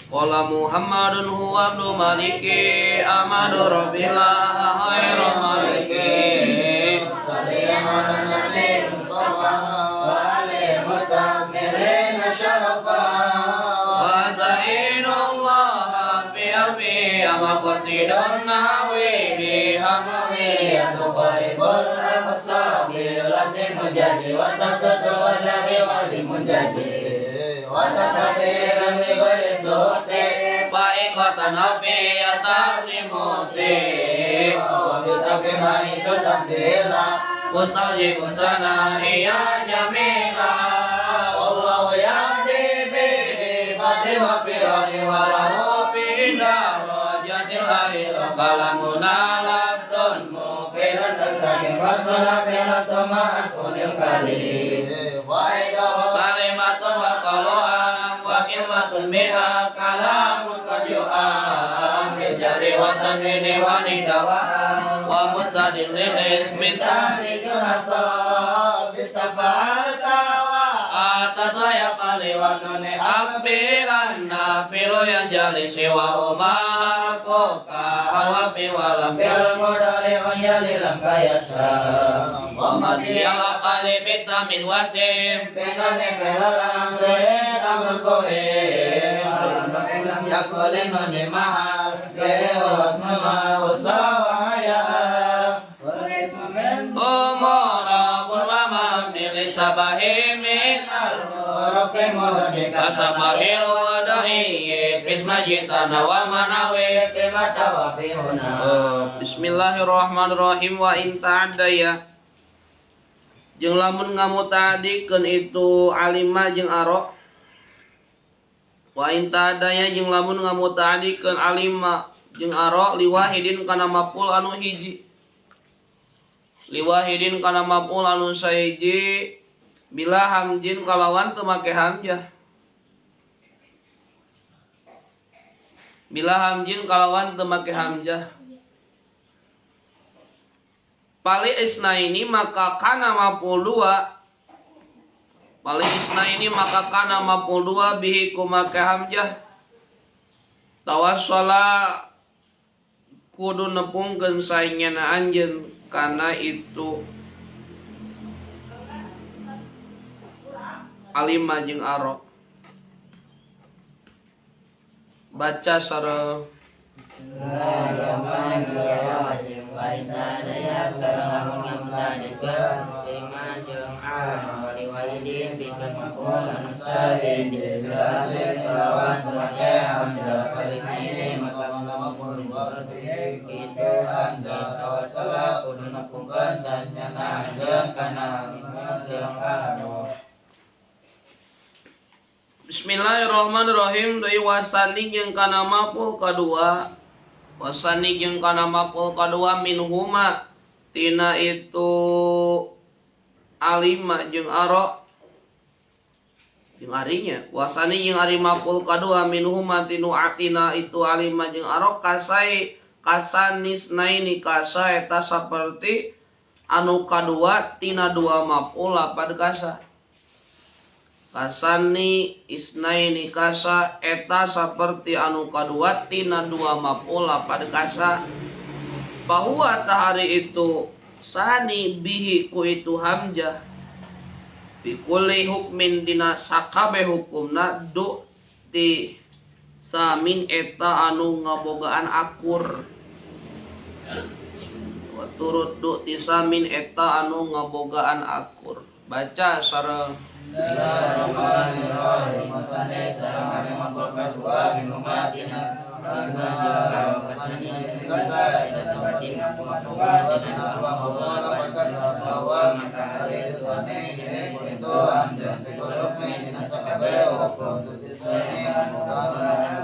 Qala Muhammadun huwa ibnu Maliki amadu rabbillah khairu maliki. Salli ala nabi Mustafa wa alihi mustakmirin syarafa. Wa sa'inullah fi abi maqsidun nahwi bi hamwi tuqaribul absabi lati mujaji wa tasadu wa labi wa limunjaji wa tafadiran li ghairi suti fa'iqatan afi yatanimuti wa bisabi ma'itu tabdila mustawjibun sana iya jamila. Wallahu yahdi bihi fati wa firani wa lahu fi darajatil akhirah kalamuna labdun mufirun tastaqim wasala bila sama'at kunil kalim wa idahu kalimatun wa qalu'an wa kilmatun biha kalamun qad yu'am bil jari wa tanwini wa nidawa wa mustadil lil ismi ta'rizun asab bitafa'alta wa atat wa yaqali wa nuni abbilan nafilu yang jali siwa umar koka hawafi walam bil mudari yali lam kayasa wa mati yang aqali vitamin wasim binani bilal amri amrul kohim yakulin nuni mahal gere wasma usawaya umara wa mamili sabahimin kasabahil wadahi kismajitana wa manawi Bismillahirrahmanirrahim. Wa in ta'addaya jeung lamun ngamutadikeun itu alima jeung aro. Wa in ta'addaya jeung lamun ngamutadikeun alima jeung aro liwahidin kana maf'ul anu hiji. Liwahidin kana maf'ul anu sahiji bila hamjin kalawan teu make hamzah. Bila hamjin kalawan teu make hamzah. Pali isnaini maka kana maf'ul dua. Pali isnaini maka kana maf'ul dua bihi kumake hamzah. Tawassala kudu nepungkeun saingna anjeun kana itu alima jeung aro. Baca sareng Bismillahirrahmanirrahim. Wa itadaya sareng ngamutadikeun lima jeung a wali walidin bikeun maf'ul anu sahiji bilazim kalawan make hamzah palisnaini maka maf'ul dua bihi itu hamzah tawassala kudu nepungkeun sanyana anjeun kana lima jeung anu. Bismillahirrahmanirrahim. Deui wasani jeung kana maf'ul kadua. Wasani jeung kana maf'ul kadua minhuma tina itu alima jeung aro jeung arinya. Wasani jeung ari maf'ul kadua minhuma tinu atina itu alima jeung aro kasai kasanisnaini kasa eta saperti anu kadua tina dua maf'ul lapad kasa. Kasani isnaini kasa eta saperti anu kadua tina dua maf'ul lapad kasa. Bahwa tahari itu sani bihi ku itu hamzah bi kulli hukmin dina sakabe hukumna du ti samin eta anu ngabogaan akur. Wa turut du ti samin eta anu ngabogaan akur. Baca sareng Bismillahirrahmanirrahim. Wasane sareng ari maf'ul kadua minhuma tina kasani kasa eta saperti maf'ul dua tina dua maf'ul lapad kasa wa maka ari itu sane bihi ku itu hamzah bi kulli hukmin dina sakabeh hukum tisani mudhari.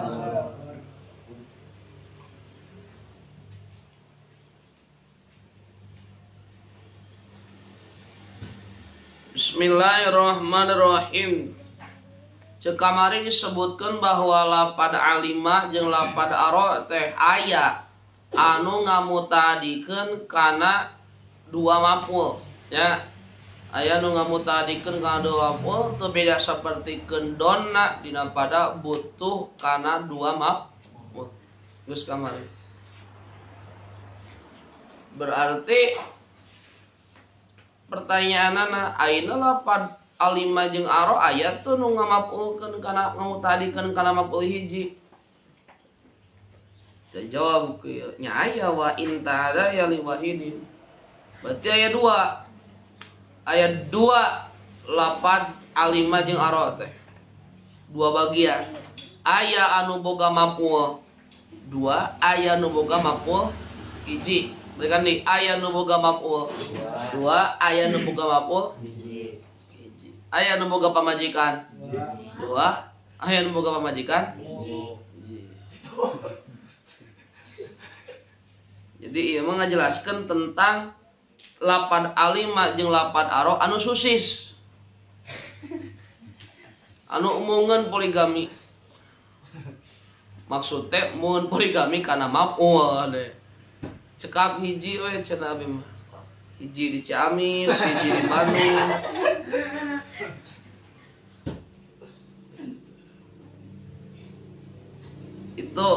Bismillahirrahmanirrahim. Cek kamari disebutkan bahwa lapad alima jeung lapad aro teh aya anu ngamutadikeun kana dua maf'ul ya. Aya nu ngamutadikeun kana dua maf'ul teu beda sapertikeun donna dina pada butuh kana dua maf'ul. Geus kamari. Berarti pertanyaanana ayeuna lapad alima jeung aro aya teu nu ngamaf'ulkeun kana ngamutadikeun kana maf'ul hiji. Dijawab kieu nya aya wa in ta'ala ya li wahidin. Berarti aya dua. Aya dua lapad alima jeung aro teh. Dua bagian. Aya anu boga maf'ul dua, aya anu boga maf'ul hiji. Berarti kan nih, aya nu boga maf'ul dua, aya nu boga maf'ul hiji. Aya nu boga pamajikan dua, aya nu boga pamajikan hiji. Jadi ieu mah ngajelaskeun tentang lapad alima jeung lapad aro anu susis. Anu umungeun poligami. Maksud teh mun poligami kana maf'ul deh. Cekap hiji we cenah abi mah. Hiji di Ciamis, hiji di Bandung. Itu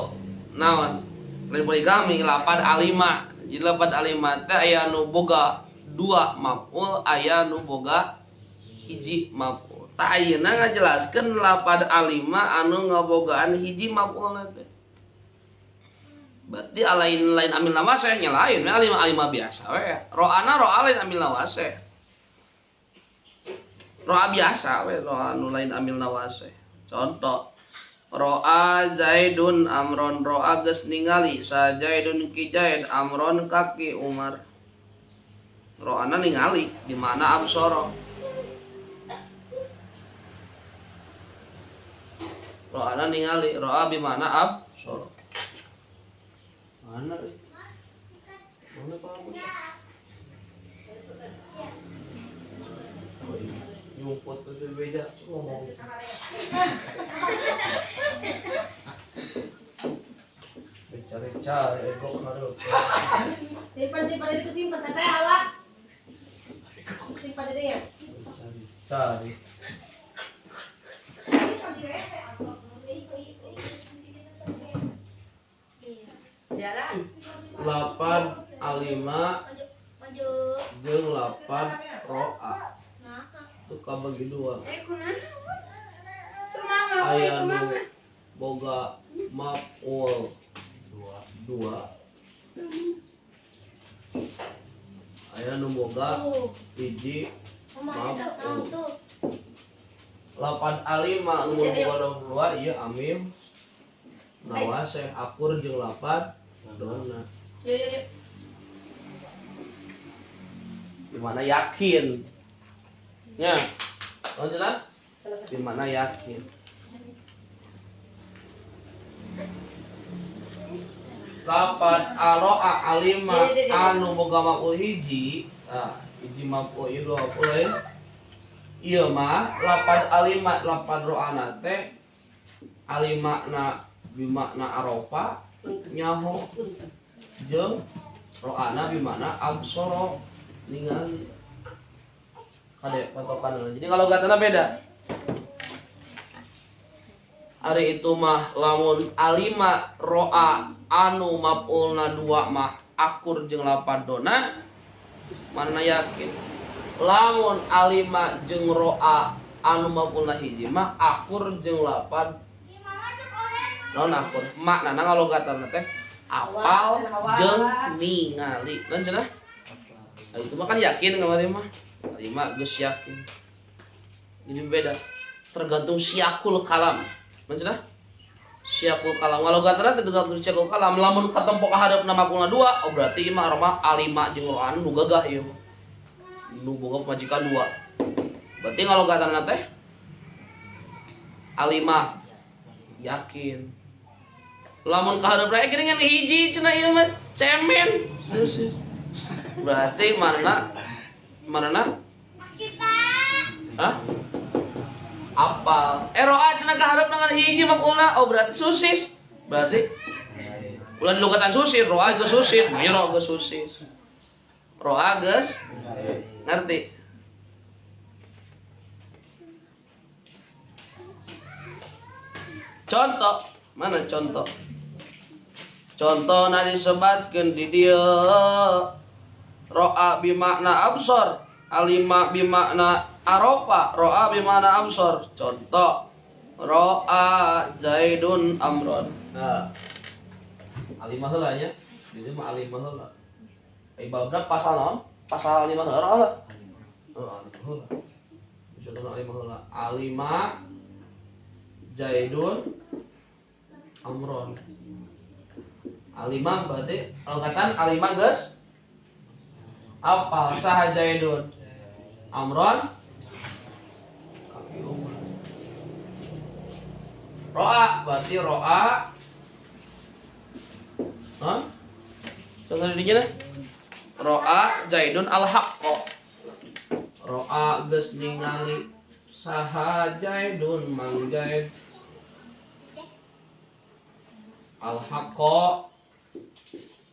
naon? Lain poligami lapad alima. Jadi lapad alima teh aya nu boga dua maf'ul, aya nu boga hiji maf'ul. Tah ayeuna ngajelaskeun lapad alima anu ngabogaan hiji maf'ulna teh. Berarti lain lain amil nawaseh nya lain, alima alima biasa we. Ro'ana ro'a lain amil nawaseh. Ro'a biasa we, ro'a anu lain amil nawaseh. Contoh ro'a Zaidun amron, ro'a geus ningali sa Zaidun ki Zaid amron kaki Umar. Ro'ana ningali di mana absara. Ro'ana ningali ro'a bi mana absara. Mana euy? Mana Pak Agus? Nyumput teh beda ngomong. Cari-cari ego hareup. Simpan itu simpan teteh awak. Simpan itu ya. Cari. Jalan. 8 alima jeung 8 roa. Itu kabagi dua. Aya nu boga maf'ul dua. Aya nu boga hiji maf'ul. 8 alima nu boga dua ieu amil nawaseh akur jeung 8 dona. Dimana yakin? Ya, oh jelas? Dimana yakin? Lapan aroa alima anu boga maf'ul hiji, nah, hiji maf'ul ieu dua maf'ul lain. Ieu mah lapan alima lapan roana teh alima na bimakna arofa nyaho jeung ro'ana bimana absoro ningali kade patokan. Jadi kalau gatana beda. Ari itu mah lamun alima ro'a anu maf'ulna dua mah akur jeung lapan dona mana yakin. Lamun alima jeung ro'a anu maf'ulna hiji mah akur jeung lapan non akur. Maknana ngalogatana teh apal jeung ningali. Naon cenah? Nah, itu mah kan yakin kamari mah. Alima geus yakin. Jadi beda. Tergantung siakul kalam. Naon cenah? Siakul kalam. Ngalogatana teh tergantung siakul kalam. Lamun katempo ka hareupna maf'ulna dua, oh berarti ieu mah aroma alima jeung ro'an nu gagah ieu mah. Nu boga pamajikan dua. Berarti ngalogatana teh alima yakin. Lamun kaharep raya geuningan hiji cenah ieu mah cemen. Berarti mana mana? Hah? Apal. Roa cenah kaharep dengan hiji maf'ulna, oh berarti susis. Berarti ulah dilugatan susis, roa geus susis, miro geus susis. Roa geus ngerti. Contoh, mana contoh? Contoh na disebatkeun di dieu ro'a bimakna absor, alima bimakna arofa, ro'a bimakna absor. Contoh ro'a Zaidun amron. Nah, alima heula nya. Di dieu mah alima heula. Ai babna pasal naon? Pasal alima heula ro'a heula. Oh, alima heula. Contohna alima heula. Alima Zaidun amron. Alima berarti logatan alima geus apa saha Zaidun amron kaki Umar. Ro'a berarti ro'a. Hah? Contoh dinya deh. Ro'a Zaidun al-haqqo. Ro'a geus ningali saha Zaidun mang Zaid al-haqqo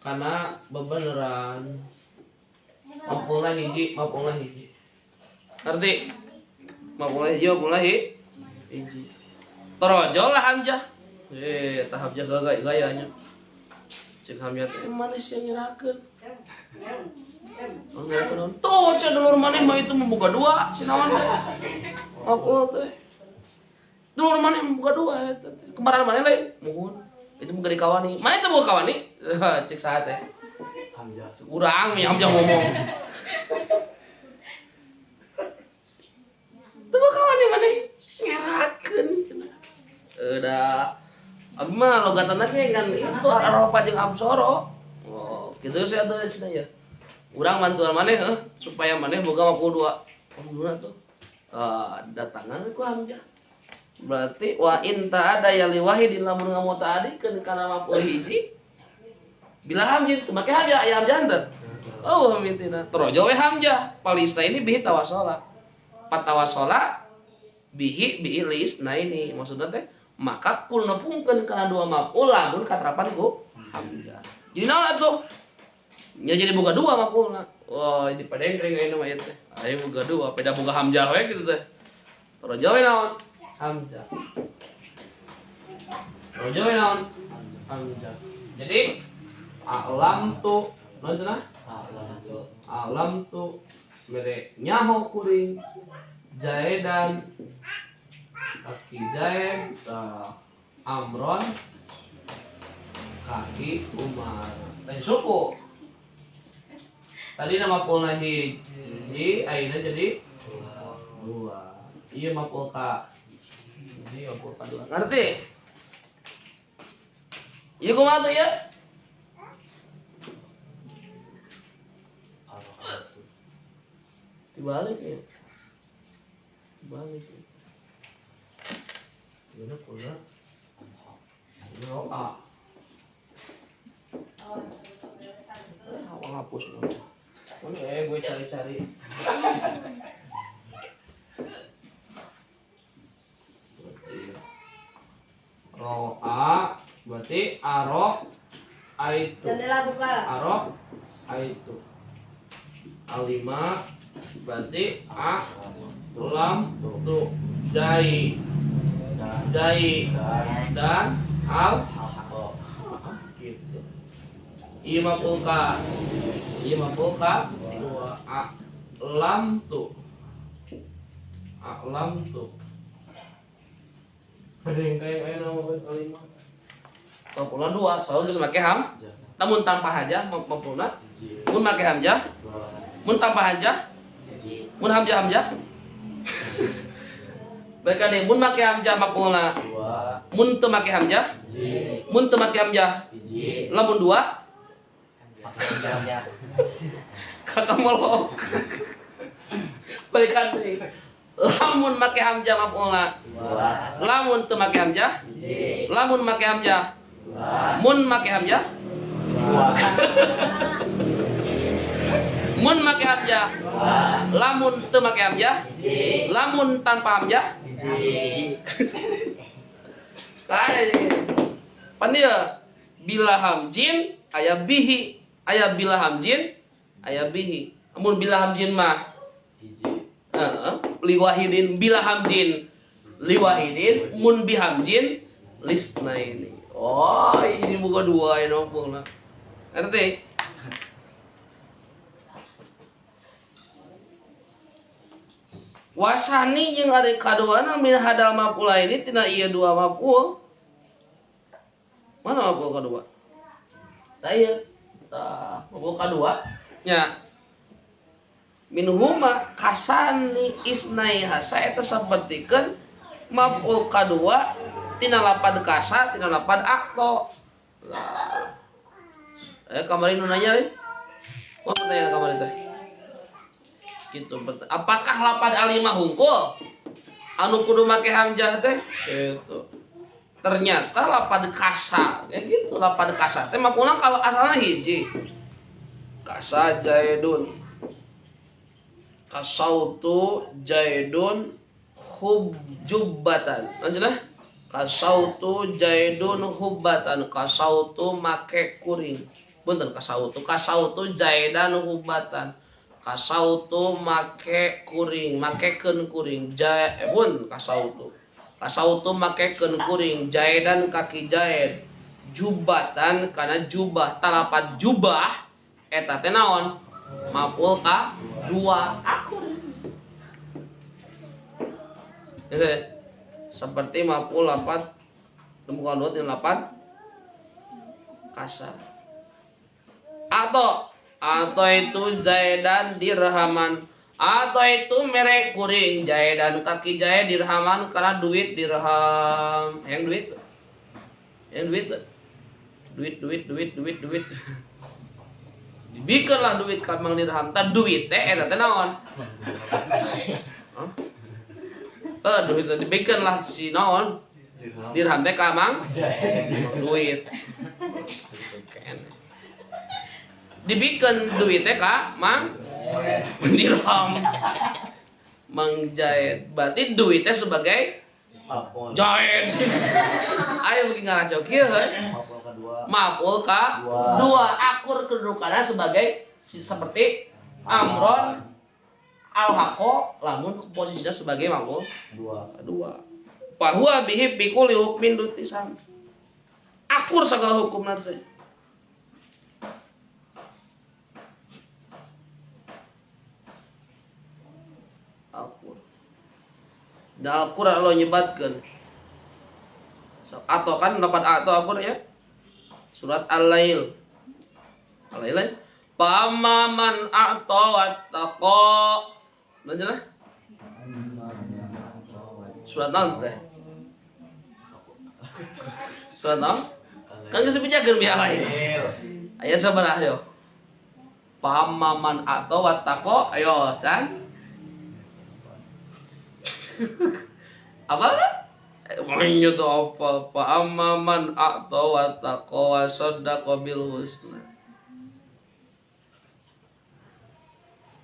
kana bebeneran. Maf'ulna hiji, maf'ulna hiji. Ngerti? Maf'ulna hiji, maf'ulna hiji. Torojol lah hamzah. Tah hamzah gayanya. Cek hamzah teh manusia nyerakeun. Oh, nyerakeun. Tuh, cek dulur maneh mah itu membuka dua, sinawan teh. Maf'ul teh. Dulur maneh membuka dua eta teh. Kemarin maneh lain? Muhun. Itu boga dikawani. Maneh teh boga kawani? Cek saha teh? Hamzah. Urang ya Hamzah ngomong. Teu boga kawani maneh ngerakeun cenah. Udah abi mah logatana ge ngan itu arofa jeung absoro. Oh, kitu sih atuh cenah ya. Urang bantuan maneh heuh supaya maneh boga maf'ul dua. Maf'ulna tuh. Datangan ku Hamzah. Berarti wa in ta'ada ya li wahidin lamun ngamutaadikeun kana maf'ul hiji bila hamzah teu make hamzah aya hamzah henteu. Oh mintina torojo we hamzah palista ini bihi tawasola. Patawasola bihi bi lisna ini maksudna teh maka kul nepungkeun kana dua maf'ul lamun katerapan ku hamzah. Jadi naon atuh? Nya jadi boga dua maf'ulna. Wah, ini padengkring ayeuna mah ieu teh. Aya boga dua, beda boga hamzah we kitu teh. Torojo we naon? Hamzah. Torojo we naon? Hamzah. Jadi a'lam tu naon cenah? A'lam tu mere nyaho kuring Zaidan kaki Zaid amron kaki Umar. Lain suku. Tadi nama maf'ulna hiji ayeuna jadi dua. Ieu maf'ul ka. Jadi maf'ul ka dua. Ngerti? Ieu kumaha tuh ya? Dibalik ya. Dibalik ya. Gimana pula? Ro'a. Awal hapus dulu. Ini gue cari-cari. Ro'a berarti aro aitu. Aro aitu. Alima berarti a lam tu jai jai dan al gitu. I maf'ul ka, i maf'ul ka dua a lam tu, a lam tu. Bedeng kayak ayo nama alima. Maf'ulna dua, soalnya geus make ham. Namun tanpa hamzah maf'ulna, mun make hamzah, mun tanpa hamzah, mun hamzah hamzah. Baik nih, mun make hamzah maf'ulna, mun teu make hamzah, mun teu make hamzah, lamun dua kakak molok. Balikan deui. Lamun make hamzah maf'ulna, lamun teu make hamzah, lamun make hamzah, mun make hamzah, mun make hamzah, lamun teu make hamzah, lamun tanpa hamzah. Kayak pan ieu bila hamjin aya bihi, aya bila hamjin aya bihi. Mun bila hamjin mah hiji. Heeh, liwahidin bila hamjin liwahidin, mun bihamjin Lisna ini. Oh, ini buka dua ini maf'ulna. Ngerti? Wasani jeung ari kaduana min hadal maf'ula ini tina ieu dua maf'ul. Mana maf'ul kadua? Tah ieu. Tah, maf'ul kadua nya. Minhuma kasani isnai hasa eta sapertikeun maf'ul kadua tina lapad kasa tina lapad akto. Lah. Kamari nu nanya euy. Mau pertanyaan kamari teh. Gitu. Apakah lapad alima hungkul anu kudu make hamzah teh? Gitu. Ternyata lapad kasa ya gitu, lapad kasa teh maf'ulna asalna hiji. Kasa jaidun. Kasautu jaidun hubjubbatan. Lanjutlah. Kasautu jaidun hubbatan. Kasautu make kuring. Punten kasautu. Kasautu jaidan hubbatan. Kasautu make kuring, makekeun kuring. Pun kasautu. Kasautu makekeun kuring, jaidan kaki jaid. Jubatan kana jubah, talapat jubah eta teh naon? Maf'ul ka dua akur. Gitu. Seperti maf'ul lapat bukan dua tina lapat kasar. Atau itu zaidan dirhaman, atau itu merek kuring jaidan kaki jaid dirhaman karena duit dirham. Yang duit. Yang duit. Duit duit duit duit duit. Dibikeunlah duit ka Mang Dirham. Tah duit teh eta teh naon? Hah? Duit teh dibikeunlah si naon? Dirham teh ka Mang duit. Dibikeun duit teh ka Mang Dirham. Mang Jaid. Berarti duit teh sebagai Jaid. Ayo bikin ngaraco kieu heuh. Maf'ul ka dua akur kedudukannya sebagai seperti amron al-haqo lamun posisinya sebagai maf'ul dua. Bahwa bihi bikuli hukmin dutisam. Akur segala hukum nanti. Akur. Da akur Allah nyebatkeun. So, atau kan dapat atau akur ya. Surat Al-Lail. Al-Lail. Pama man a'ta wattaqa. Lanjut lah. Surat naon teh? Surat naon? Kan geus dibejakeun biar lain. Aya sabaraha ayo. Pama man a'ta wattaqa. Ayo, san. Apa lah? Makanya tuh apa? Fa'amma man a'ta wa taqa wa saddaqa bil husna.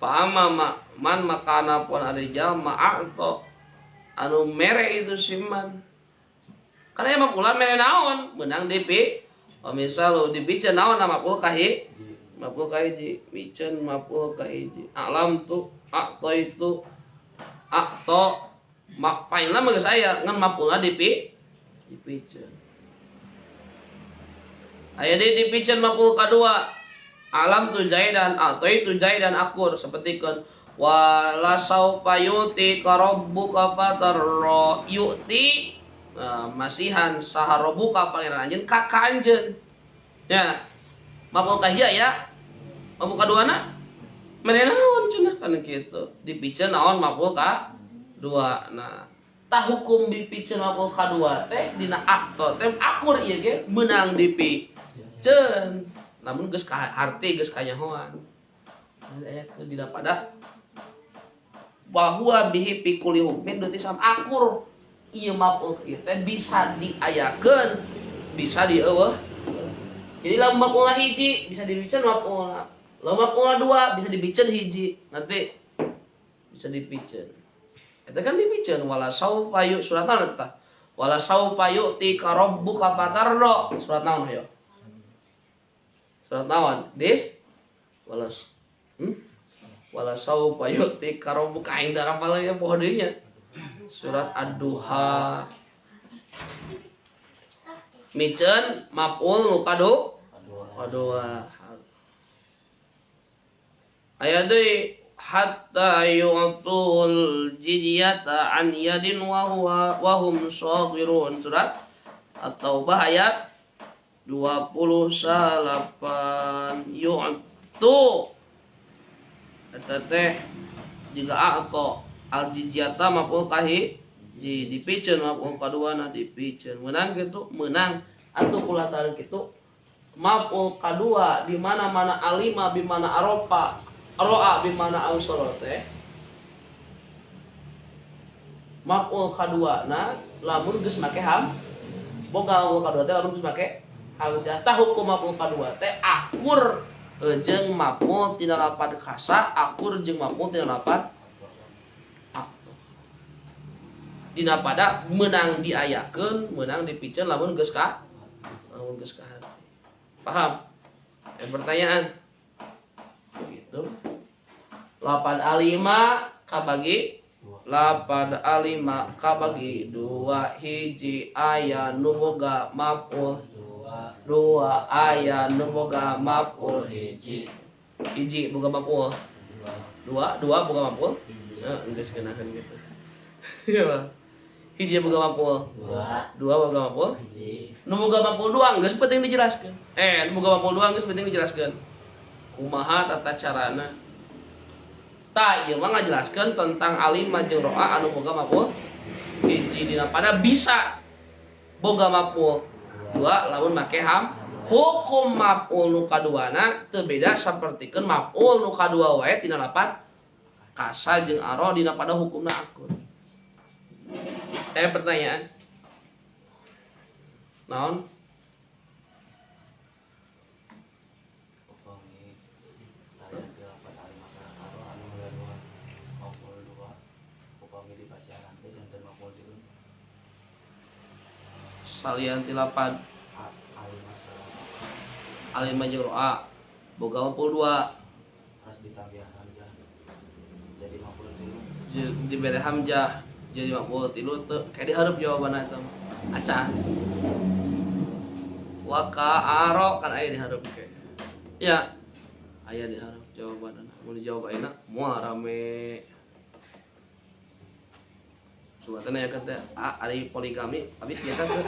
Fa'amma man makana pun ada jalma a'ta anu mere itu siman. Karena emang pula mere naon menang DP. Oh misal dibiceun naon maf'ul kahi? Maf'ul kahiji, miceun maf'ul kahiji. Alam tu a'ta itu a'ta mak pailna mah geus aya ngan maf'ulna dipiceun. Aya deui dipiceun maf'ul kadua. Alam tu zaidan atau itu zaidan akur sapertikeun wala saufa yuti rabbuka fatarra yuti masihan saha rabbuka pangeran anjeun ka ka anjeun. Ya. Maf'ul kahiji ya. Maf'ul kaduana mere naon cenah kan kitu. Dipiceun naon maf'ul ka dua. Nah, tah hukum dipiceun maf'ul kadua teh dina akto teh akur ieu ge meunang dipiceun. Namun geus harti geus kanyahoan. Aya teu dina pada bahwa bihi pikuli hukmin duti sam akur ieu maf'ul ieu teh bisa diayakeun, bisa dieuweuh. Jadi lamun maf'ulna hiji bisa dipiceun maf'ulna. Lamun maf'ulna dua bisa dipiceun hiji. Ngerti? Bisa dipiceun. Eta kan dipiceun wala saufa yu surat naon eta? Wala saufa yu'ti ka rabbuka fatarda. Surat naon hayo? Surat naon? Dis? Wala Wala saufa yu'ti ka rabbuka aing teh apal ya poho deui nya. Surat Ad-Duha. Miceun maf'ul nu kadua. Aya deui hatta yu'tul jizyata an yadin wa huwa wa hum shaghirun. Surat At-Taubah ayat 28. Yu'tu eta teh jiga a'ta al jizyata maf'ul kahi ji dipiceun maf'ul kaduana dipiceun meunang kitu meunang atuh ulah tarik kitu maf'ul kadua di mana-mana alima bi mana arofa ro'a bi mana ausara teh maf'ul kaduana lamun geus make ham boga maf'ul kadua teh lamun geus make hamzah. Tah hukum maf'ul kadua teh akur jeung maf'ul tina lapad kasa, akur jeung maf'ul tina lapad akto. Dina pada meunang diayakeun, meunang dipiceun lamun geus ka hati. Paham? Pertanyaan. Begitu. Lapad alima kabagi lapad alima kabagi dua hiji aya nu boga maf'ul dua aya nu boga maf'ul hiji hiji boga maf'ul dua dua boga maf'ul geus geunaheun gitu. Hiji boga maf'ul dua boga maf'ul hiji nu boga maf'ul dua geus penting dijelaskeun. Nu boga maf'ul dua geus penting dijelaskeun kumaha tata carana. Tah ieu mah ngajelaskeun tentang alima jeung ro'a anu boga maf'ul hiji dina pada bisa boga maf'ul dua lamun make ham. Hukum maf'ul nu kaduana teu beda sapertikeun maf'ul nu kadua wae tina lapan kasa jeung aro dina pada hukumna akur. Pertanyaan. Naon? Salian ti lapan alima jeung ro'a boga maf'ul dua terus ditambah hamzah jadi maf'ul tilu dibere hamzah jadi maf'ul tilu teu kayak dihareup jawabanna eta mah acan wa ka aro kan aya dihareup ke ya aya dihareup jawabanna mun dijawab ayeuna moal rame. Coba teh aya teh ari poligami abi biasa teh.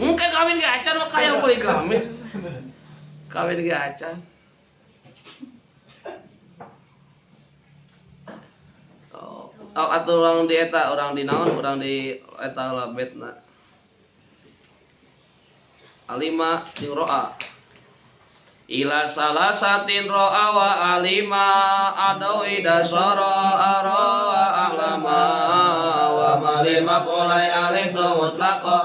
Engke kawin ge acan mah kaya poligami. Kawin ge acan. Oh, atuh urang di eta, urang di naon, urang di eta lah betna. Alima jeung ro'a. Ila salasatin ro'a wa alima adau ida sara ara alama wa malima polai alif mutlaqa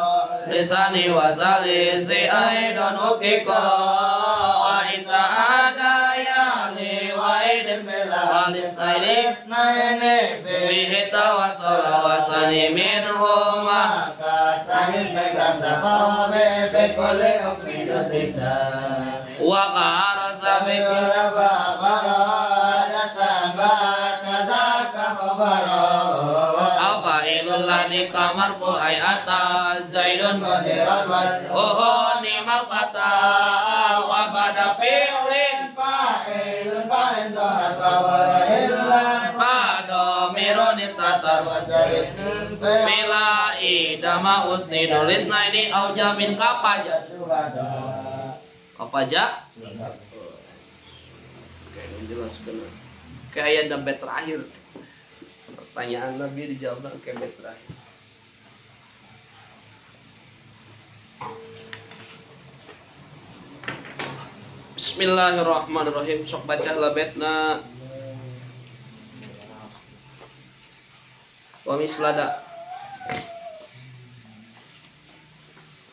lisani wa salisi aidan ukika wa inta ada yani wa idin bila walistaini bihi tawassala wasani minhuma kasanis kasaba be kulli uqidati wa qarasa bi kamar bu ay ata zaidun oh ni'mal fata wa bada fi'lin fa'ilun fa'il dhahat wa illa ba'da mirun satar wa jarin bila idama usni nulis naini au jamin kapaja kapaja. Oke, menjelaskan kayak ayat bait terakhir. Pertanyaan Nabi dijawab kayak bait terakhir. Bismillahirrahmanirrahim. Sok baca labetna. Wa mislada.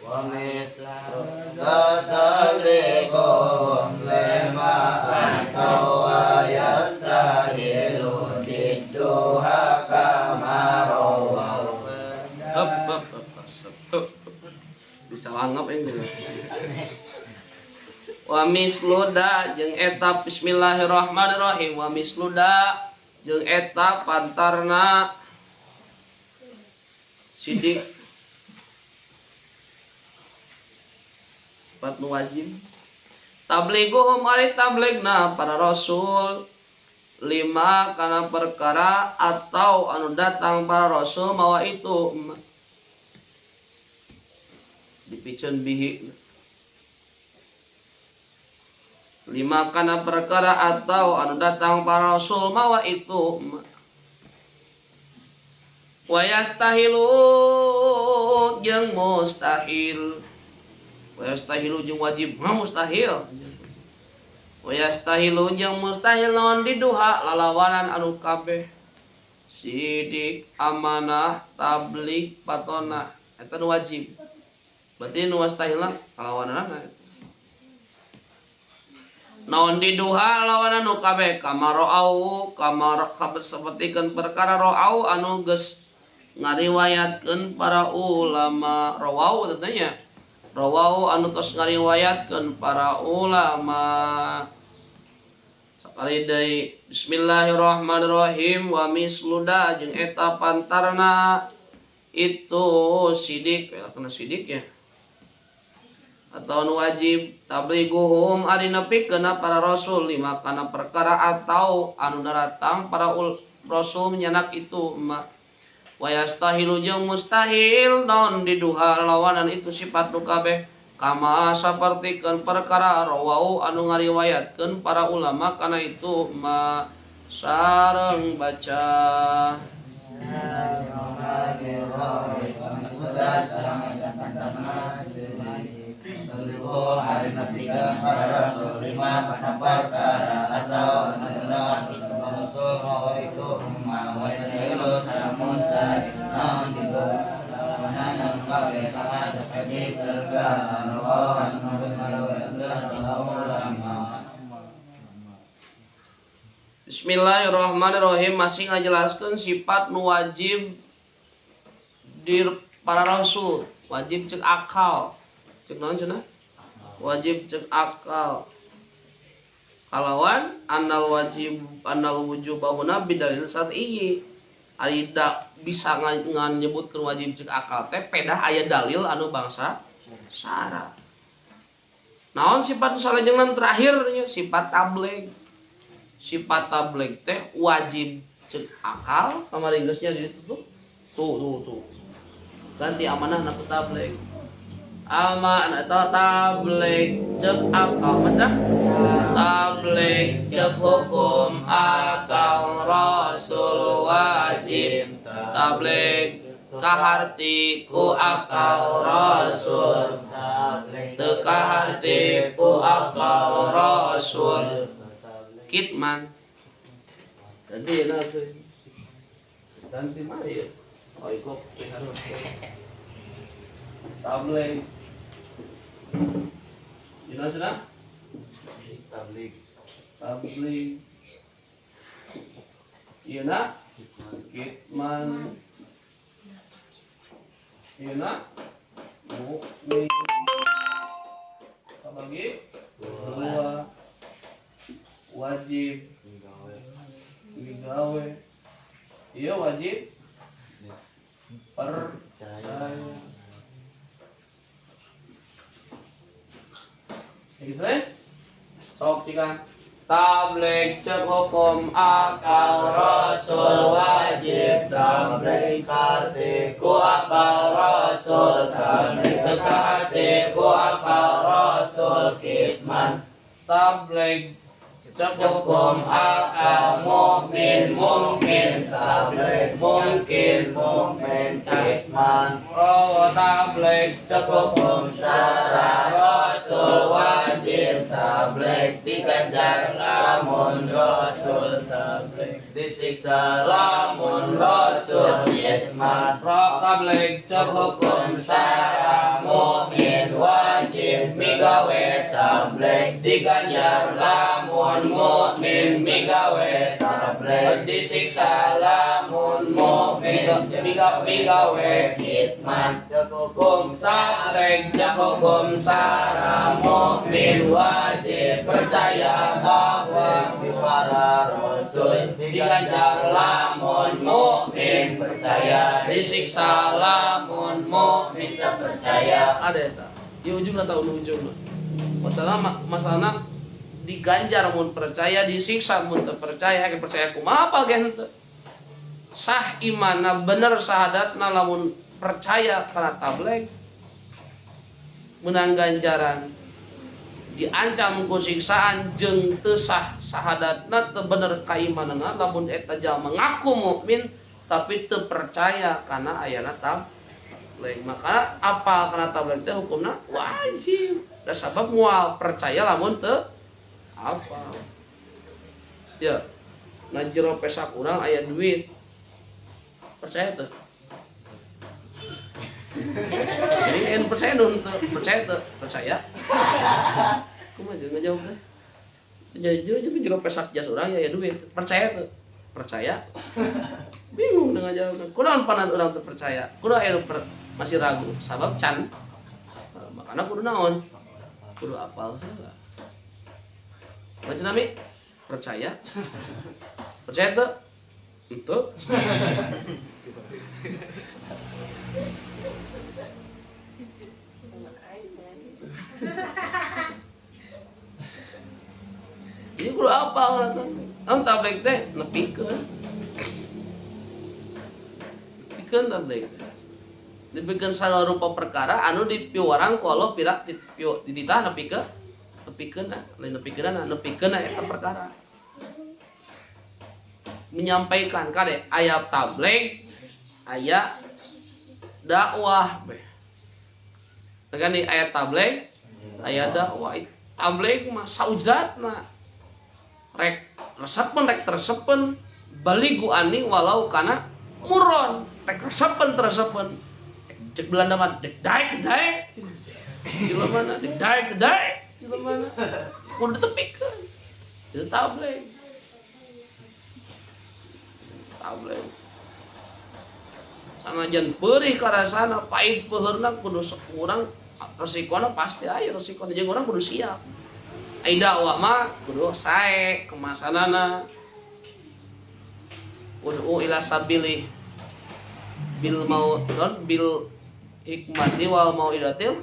Wa mislada tablighum lima atau yastahilu didduha kama rawahu. Hop hop hop. Bisa langap ini. Wa misluda jeung eta bismillahirrahmanirrahim. Wa misluda jeung eta pantarna sidik Sifat nu wajib. Tablighuhum ari tabligna para rasul lima kana perkara atau anu datang para rasul mawa itu dipiceun bihi. Lima kana perkara atau anu datang para rasul mawa itu wa yastahilu jeung mustahil. Wa yastahilu jeung wajib mustahil. Wa yastahilu jeung mustahil naon diduha lalawanan anu kabeh sidik amanah tabligh patonah eta nu wajib. Berarti nu mustahilna lalawananna naon diduha lawanan nu kabeh kamarau kamar sapertikeun perkara ra'au anu geus ngariwayatkeun para ulama rawau tentunya rawau anu tos ngariwayatkeun para ulama. Sakali deui bismillahirrahmanirrahim wa misluda jeung eta pantarna itu sidik kana sidik ya atau nu wajib tablighuhum ari nepikeun para rasul lima kana perkara atau anu daratang para rasul menyanak itu ma wa yastahilu jeung mustahil naon diduha lawanan itu sifat nu kabeh kama sapertikeun perkara rawau anu ngariwayatkeun para ulama kana itu ma sareng baca. Hari nepikeun para rasul lima kana perkara atau anu rasul mawa itu ma wa yastahilu sareng mustahil naon diduha kabeh kama saperti perkara anu geus ngariwayatkeun para ulama. Bismillahirrahmanirrahim masih ngajelaskeun sifat nu wajib di para rasul, wajib cek akal. Cek naon cenah? Wajib cek akal. Kalawan anal wajib anal wujubahuna bidalil syar'i. Ari da bisa nganyebutkeun wajib cek akal teh pedah aya dalil anu bangsa syara. Naon sifat salajengna terakhir nya sifat tabligh. Sifat tabligh teh wajib cek akal kamari geus nya ditutup. Tuh tuh tuh. Ganti amanah na ku tabligh. Amanah atau tabligh cek akal macam tabligh cek hukum akal rasul wajib tabligh kaharti ku akal rasul teu kaharti ku akal rasul kitman ganti ganti mari ya oh ikut harus tabligh. Gimana sudah? Tabligh. Tabligh. Iya nak? Kitman. Iya nak? Mukmin. Bagi dua. Wajib. Migawe. Iya wajib. Percaya. Gitu ya? Sok cikan. Tabligh cek hukum akal rasul wajib tabligh karti ku akal rasul tabligh karti ku akal rasul kitman tabligh cek hukum akal mukmin mungkin tabligh mungkin mukmin kitman oh tabligh cek hukum syara rasul wajib tabligh diganjar lamun rasul tabligh disiksa lamun rasul kitman tabligh cek hukum syara mukmin wajib migawe tabligh diganjar lamun mukmin migawe tabligh disiksa lamun mukmin migawe kitman cek hukum tabligh cek hukum syara mukmin wajib percaya bahwa para rasul diganjar lamun mukmin percaya disiksa lamun mukmin percaya ada eta. Di ujungna tahu ujungna. Masalah diganjar mun percaya, disiksa mun teu percaya, ke percaya kumaha apal ge henteu. Sah imanna bener sahadatna lamun percaya kana tabligh menang ganjaran, diancam ku siksaan jeung teu sah sahadatna teu bener kaimananna lamun eta jalma ngaku mukmin tapi teu percaya kana ayana tabligh. Maka apal kana tabligh teh hukumna wajib. Da sabab moal percaya lamun teu apal. Ya, na jero pesak urang aya duit. Percaya teu? Jadi en percaya dong, percaya tuh, percaya. Kumaha sih ngejawab teh? Jadi jero pesak jas urang ya duit, percaya tuh, percaya. Bingung dengan jawaban. Kunaon panan urang teu percaya? Kunaon aya masih ragu? Sabab can. Makana kudu naon? Kudu apal heula. Baca nami? Percaya. Percaya tuh? Henteu. Ini kudu apal atuh. Naon tabligh teh nepikeun. Nepikeun tabligh teh. Dipikeun sagala rupa perkara anu dipiwarang ku Allah pirak dititah nepikeun, nepikeunna, lain nepikeunna, nepikeunna eta perkara. Menyampaikan kade aya tabligh, aya dakwah beh. Tegan di ayat tabligh, aya dakwah. Tabligh mah saujatna. Rek resepen rek tersepen baligu ani walau kana muron. Rek resepen tersepen. Cek Belanda mah dek daek daek. Jelema mana dek daek daek. Jelema mana kudu ditepikeun. Itu tabligh. Tabligh. Sanajan perih karasana pahit peuheurna kudu urang resikona pasti aya resikona jeung urang kudu siap. Ai dakwah mah kudu sae kemasanana. Ud'u ila sabili bil mau bil hikmati wal mau'idatil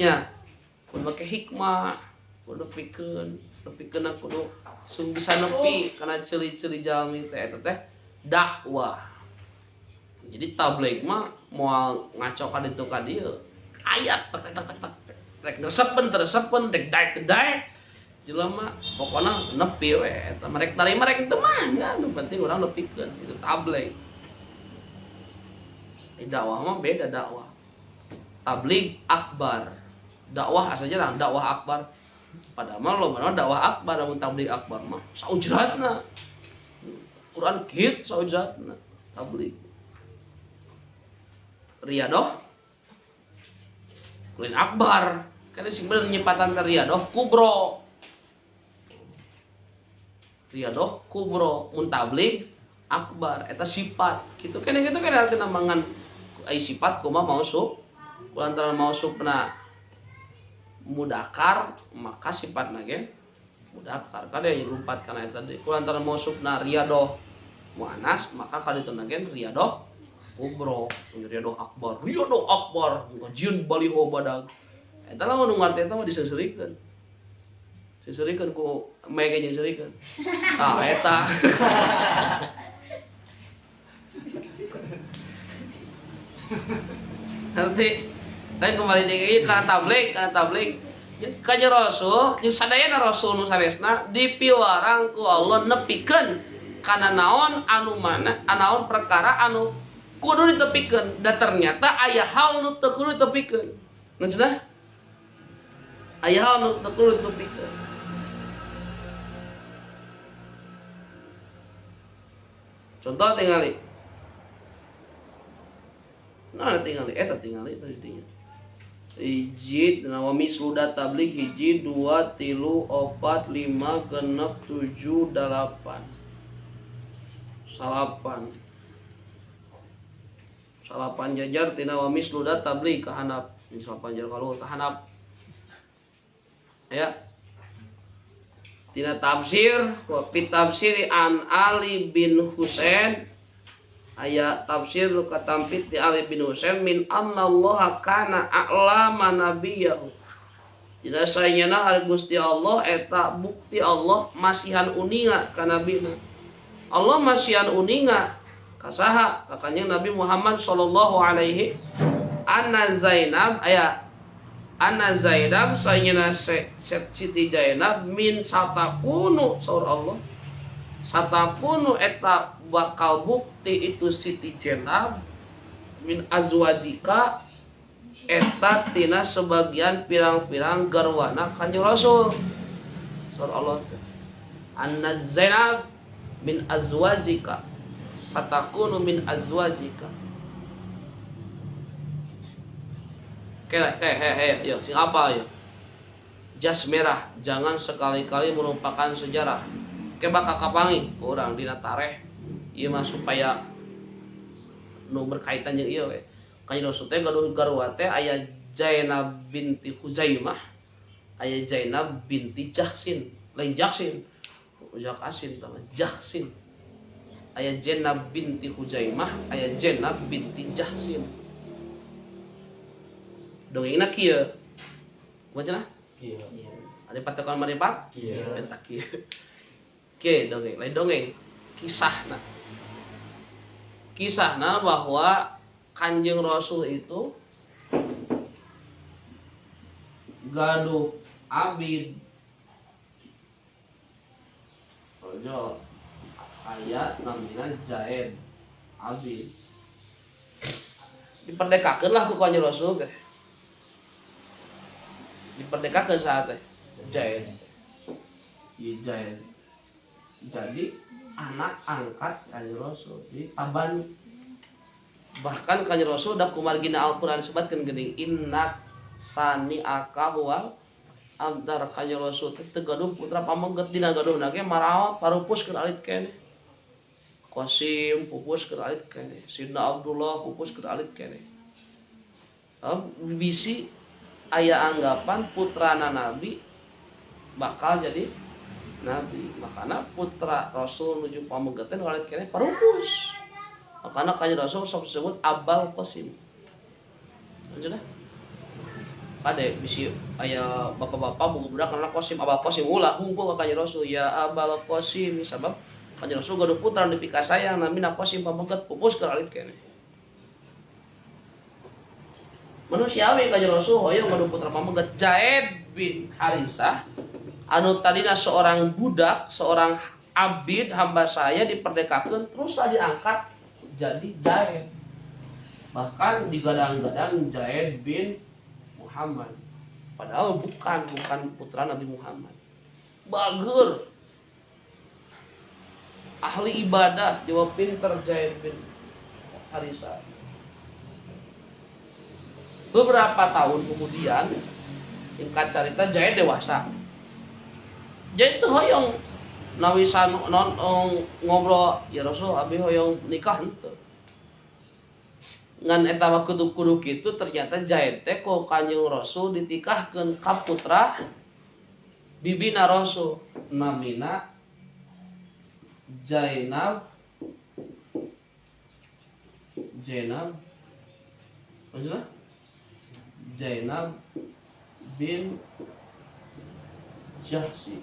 nya. Kudu make hikmah, kudu pikeun, nepikeunna kudu sung bisa nepi kana ceuli-ceuli jalmi teh eta teh dakwah. Jadi tabligh mah moal ngaco ka ditu ka dieu. Ayat tek tek tek tek rek resepen tersepen dek daek daek jelema pokona nepi we eta merek tarima rek teu mah nu penting urang nepikeun itu tabligh. Dakwah mah beda dakwah. Tabligh akbar. Dakwah asa jarang dakwah akbar. Padahal mah loba dakwah akbar lamun tabligh akbar mah saujratna. Quran kieu saujratna tabligh. Riyadoh lain akbar. Karena sing bener nyipatan teh riyadoh kubro. Riyadoh kubro mun tabligh akbar eta sifat. Kitu keneh kitu keneh artina mangan ai sifat kumaha mausuf. Kulantaran mausufna mudakar maka sifatna ge mudakar. Kade lumpat kana eta deui. Kulantaran mausufna riyadoh muannas maka kadituna ge riyadoh kubro, riyadoh akbar, riyadoh akbar, ngajieun baliho badag. Eta lamun nu ngarti eta mah diseserikeun. Seserikeun ku mege nyeserikeun. Tah eta. Nanti tapi kembali deui kana tabligh, kana tabligh. Ka Rasul, jeung sadayana Rasul nu sanesna dipiwarang ku Allah nepikeun kana naon anu mana, naon perkara anu kudu ditepikeun. Da ternyata aya hal nu teu kudu ditepikeun. Maksudna? Aya hal nu teu kudu ditepikeun. Contoh tingali. Nah, tingali eta tingali tadi dinya. Hiji wa misluda tabligh hiji 2 3 4 5 6 7 8 salapan. Salapan jajar tina wa misluda tabligh ka handap. Salapan jajar kaluhur ka handap. Ya. Tina tafsir wa fi tafsiri an Ali bin Husain aya tafsir nu katampit di Ali bin Husain min annallaha kana a'lama nabiyahu. Dina saenyana ari Gusti Allah eta bukti Allah masihan uninga ka nabina. Allah masihan uninga ka saha? Ka Kanjeng Nabi Muhammad sallallahu alaihi anna Zainab aya anna Zainab saenyana Siti Zainab min satakunu saur Allah. Satakunu eta bakal bukti itu Siti Zainab min azwajika eta tina sebagian pirang-pirang garwana Kanjeng Rasul. Saur Allah teh anna Zainab min azwajika satakunu min azwajika. Kayak he yo sing apa yo. Jas merah jangan sekali-kali melupakan sejarah. Ke bakal kapangi urang dina tareh ieu mah supaya nu berkaitan jeung ieu we. Kanjeng Rasul teh gaduh garwa teh aya Zainab binti Huzaimah, aya Zainab binti Jahsin, lain Jahsin. Ujak asin tah Jahsin. Aya Zainab binti Huzaimah, aya Zainab binti Jahsin. Dongengna kieu. Kumaha cenah? Kieu. Ada patokan maripat? Kieu. Eta kieu. Kieu dongeng, lain dongeng, kisahna. Kisahna bahwa Kanjeng Rasul itu gaduh abid. Ojo aya namina Zaid abid. Diperdekakeun lah ku Kanjeng Rasul teh. Diperdekakeun saat teh Zaid. Ieu Zaid. Jadi anak angkat Kanjeng Rasul di taban. Bahkan Kanjeng Rasul da kumargina Al-Qur'an disebutkeun geuning inna sani aka huwal abtar. Kanjeng Rasul teh teu gaduh putra pameget dina gaduhna ge maraot parupus keur alit keneh. Qasim pupus keur alit keneh, Sidna Abdullah pupus keur alit keneh. Bisi aya anggapan putrana Nabi bakal jadi nabi. Makana putra Rasul nuju pameget teh alit keneh parupus. Makana Kanjeng Rasul sok disebut Abal Qasim. Lanjut dah. Kade bisi aya bapak-bapak boga budak karena Qasim, Abal Qasim ulah hungkul ka Kanjeng Rasul ya Abal Qasim sabab Kanjeng Rasul gaduh putra nu dipikasayang namina Qasim pameget pupus keur alit keneh. Manusiawi Kanjeng Rasul hoyong gaduh putra pameget Zaid bin Harisah anu tadina seorang budak, seorang abid hamba saya diperdekakeun terus diangkat jadi Zaid. Bahkan digadang-gadang Zaid bin Muhammad. Padahal bukan putra Nabi Muhammad. Bager. Ahli ibadah, jawab pinter Zaid bin Harisah. Beberapa tahun kemudian, singkat cerita Zaid dewasa. Zaid tuh hoyong nawisan non ngobrol ya Rasul abi hoyong nikah henteu. Ngan eta mah kudu-kudu kitu ternyata Zaid teh ku Kanjeng Rasul ditikahkeun ka putra bibina Rasul namina Zainab Zainab maksudna Zainab bin Jahsy.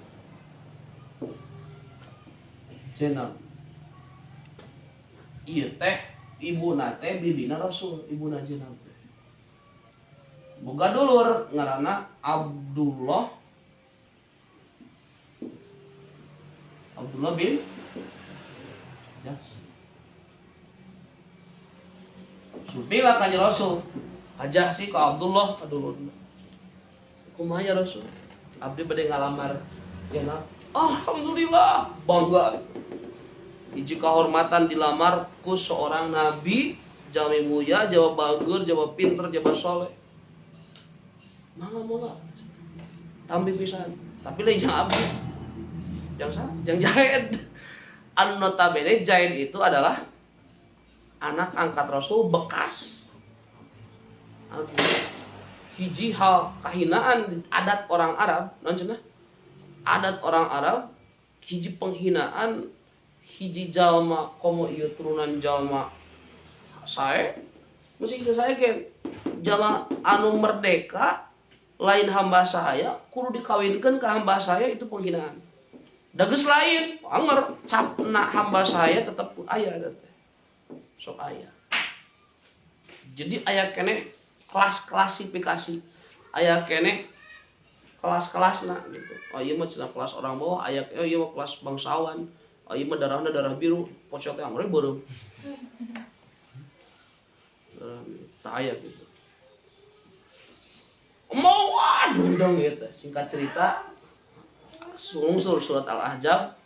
Zainab ieu teh ibuna teh bibina Rasul, ibuna Zainab teh. Boga dulur ngaranna Abdullah bin Jahsy. Supilah Kanjeng Rasul ka Jahsy ka Abdullah ka dulurna. Kumaha ya Rasul? Abdi bade ngalamar Zainab. Alhamdulillah, bangga. Hiji kehormatan dilamar ku seorang nabi, jalmi mulia, jawa bager, jawa pinter, jawa soleh. Mangga mola. Tampi pisan. Tapi lain jangan abdi. Jangan jangan Zaid. Anu notabene Zaid itu adalah anak angkat Rasul bekas. Hiji hal kahinaan adat orang Arab, naon cenah? Adat orang Arab hiji penghinaan hiji jalma komo ieu turunan jalma sae mesti sae ge jalma anu merdeka Lain hamba sahaya kudu dikawinkeun ka hamba sahaya itu penghinaan. Da geus lain, anger capna hamba sahaya tetep aya teh. Sok aya. Jadi aya keneh kelas klasifikasi, aya keneh kelas-kelasna gitu. Oh ieu mah cenah kelas orang bawah, aya oh ieu mah kelas bangsawan. Oh ieu mah darahna darah biru, pocot teh amre beureum. Darah biru, tah aya gitu. Mau aduh dong gitu. Singkat cerita, sungsur surat Al-Ahzab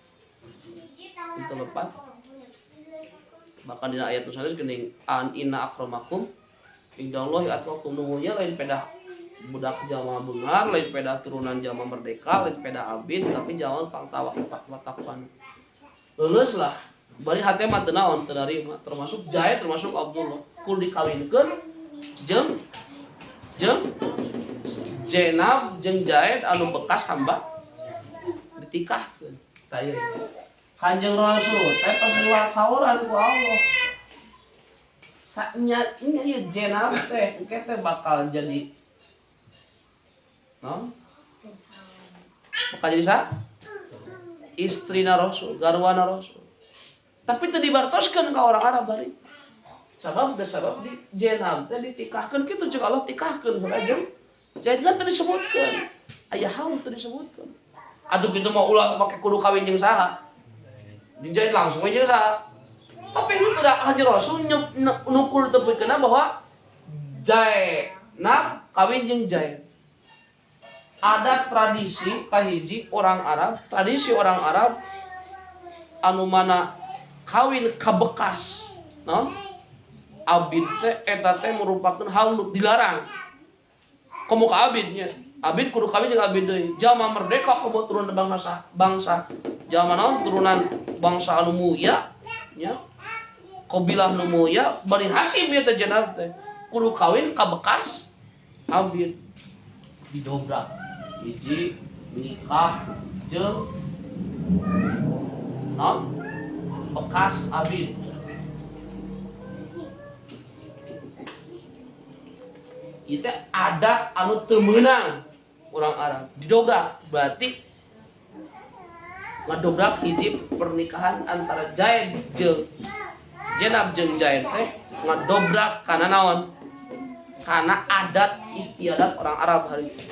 itu lepat. Bahkan dina ayat tulisannya geuning an inna akramakum indallahi atqakum, nunggunya lain pedah budak jalma beunghar, lain pedah turunan jalma merdeka, lain pedah abid, tapi jalma pang tawak takwa takwan. Leuleus lah. Bari hate mah teu naon, teu narima, termasuk Zaid, termasuk Abdullah. Kudu dikawinkeun jeung Jenab jeung Zaid anu bekas hamba ditikahkeun. Tah ieu. Kanjeng Rasul teh tos diwasauran ku Allah. Saknya ieu Jenab teh engke teh bakal jadi naon? Bakal jadi sa? Istrina Rasul, garwana Rasul. Tapi teu dibartoskeun ka orang Arab bari. Sabab da sabab di Jenab teh ditikahkeun kitu ceuk Allah tikahkeun heula jeung Zaid kan teu disebutkeun. Aya hal teu disebutkeun. Atuh kitu mah ulah make kudu kawin jeung saha. Jeung Zaid langsung we jeung saha. Tapi ini pada Kanjeng Rasul nukur tepikeunna bahwa Zainab kawin jeung Zaid. Ada tradisi kahiji orang Arab, tradisi orang Arab anu mana kawin ka bekas, no? Abid teh eta teh merupakan hal nu dilarang. Komo ka abidnya. Abid kudu kawin jeung abid deui. Jalma merdeka komo turunan bangsa. Jalma naon turunan bangsa anu mulia nya. Kabilah nu mulia Bani Hasyim ieu teh Jenab teh kudu kawin ka bekas abid. Didobrak. Hiji nikah jeung naon bekas abid. Itu adat anu teu meunang orang Arab didobrak, berarti ngadobrak hiji pernikahan antara Zaid jeung Jenab jeung Zaid teh ngadobrak kana naon? Kana adat istiadat orang Arab hari itu.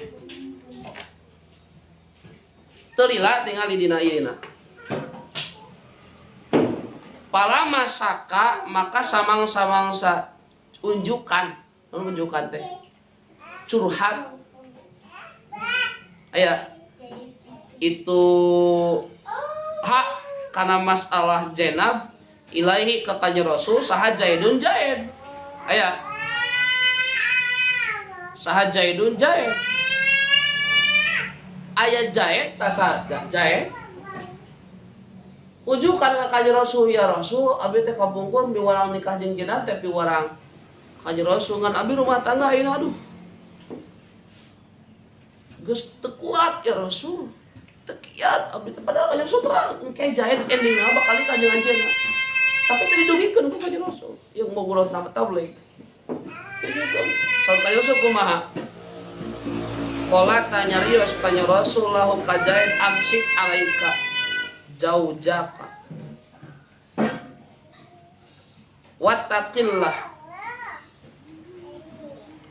Teu lila tingali dina ieuna. Pala masaka maka samang-samangsa unjukan, unjukan teh curhat. Aya itu hak karena masalah Jenab ilahi ke Kanjeng Rasul saha Zaidun Zaid. Aya saha Zaidun Zaid. Aya Zaid tasa Zaid. Ujukan ka Kanjeng Rasul, ya Rasul abi teh kapungkur miwarang nikah jeung Jenab teh piwarang Kanjeng Rasul ngan abi rumah tangga ayeuna aduh. Geus teu kuat ya Rasul. Teu kiat abdi teh padahal Kanjeng Rasul terang engke Zaid endingna bakal nikah jeung anjeunna. Tapi teu didugikeun ku Kanjeng Rasul. Ieu mau gurot nama tabligh. Saur Kanjeng Rasul kumaha? Qala tanya rios Kanjeng Rasul lahu ka Zaid amsik alaika jaujaka wattaqillah.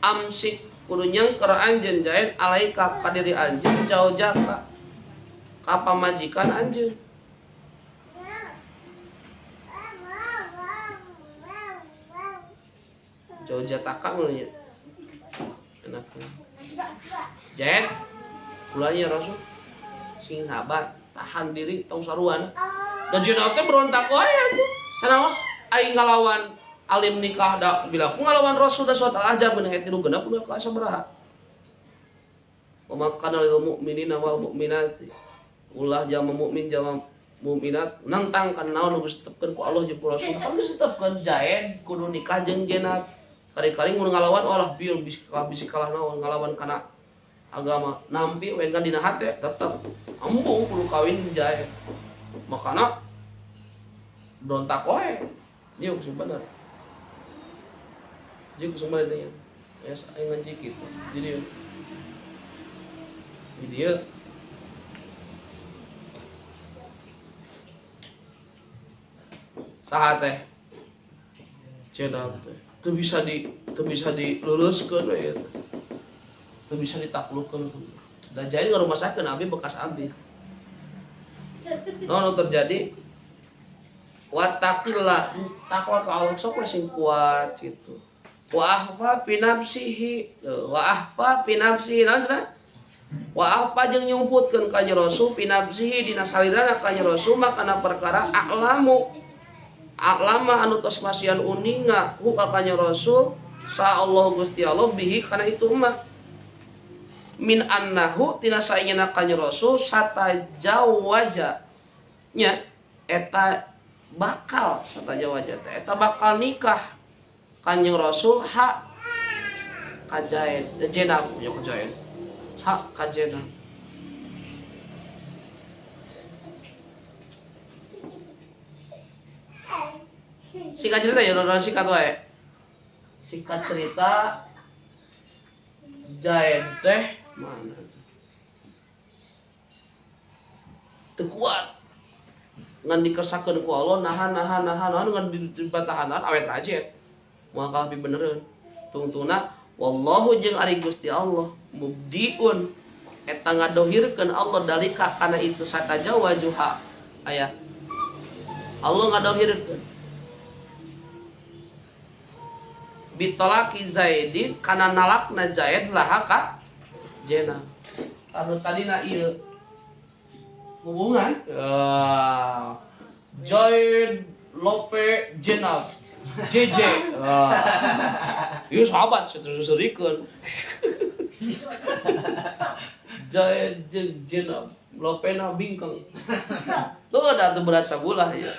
Amsik kudu nyengker anjeun Zaid alaika ka diri anjeun jaujaka ka pamajikan anjeun. Jaujataka mun nya. Enak. Zaid kulanya Rasul sing sabar, tahan diri tong saruan. Dan jenah teh berontak wae atuh. Sanaos aing ngalawan alim nikah da bila ku ngalawan Rasul da surat Al-Ahzab beunang tilu genep udah ka sabaraha. Wa ma kana lil mu'minina wal mu'minati. Ulah jalma mukmin jalma mukminat nentang kana naon nu geus ditetepkeun ku Allah jeung ku Rasul. Kan geus ditetepkeun Zaid kudu nikah jeung Jenab. Kari-kari mun ngalawan olah bieu bisi kalah naon ngalawan kana agama. Nampi we kan dina hate tetep embung kudu kawin jeung Zaid. Makana berontak wae. Ieu geus bener. Ieu geus bener teh. Ya aing ngaji kitu. Jadi Di dieu saha teh? Jenab teh. Teu bisa diluluskeun we ieu teh. Teu bisa ditaklukkeun. Da jadi ngarumasakeun abi bekas abi. Naon terjadi? Wattaqillah, takwa ka Allah sok we sing kuat gitu. Wa ahfa fi nafsihi, wa ahfa fi nafsihi naon cenah? Wa ahfa jeung nyumputkeun ka Rasul fi nafsihi dina salirana ka Rasul makana perkara a'lamu. A'lama anu tos masihan uninga ku ka Rasul sa Allah Gusti Allah bihi kana itu mah. Min annahu tina saingna ka Rasul satajawaja nya eta bakal satajawaja teh eta bakal nikah Kanjeng Rasul ha ka Zaid Jenab ya ka Zaid ha ka Jenab. Singkat cerita ya, nonton singkat wae. Singkat cerita Zaid teh mana? Teu kuat. Ngan dikesakeun ku Allah nahan ngan dibatahan awet rajet. Moal kalah pibenereun. Tungtungna wallahu jeung ari Gusti Allah mubdiun eta ngadohirkeun Allah dalika kana itu satajawajuha aya. Allah ngadohirkeun bitolaki Zaidin kana nalakna Zaid laha ka Jenab. Anu tadina ieu hubungan Zaid Lope Jenab JJ. Ieu sahabat seterus-serikeun. Zaid jeung Jenab Lopena bingkeng. Tuh ada tuh berat sabulah ya.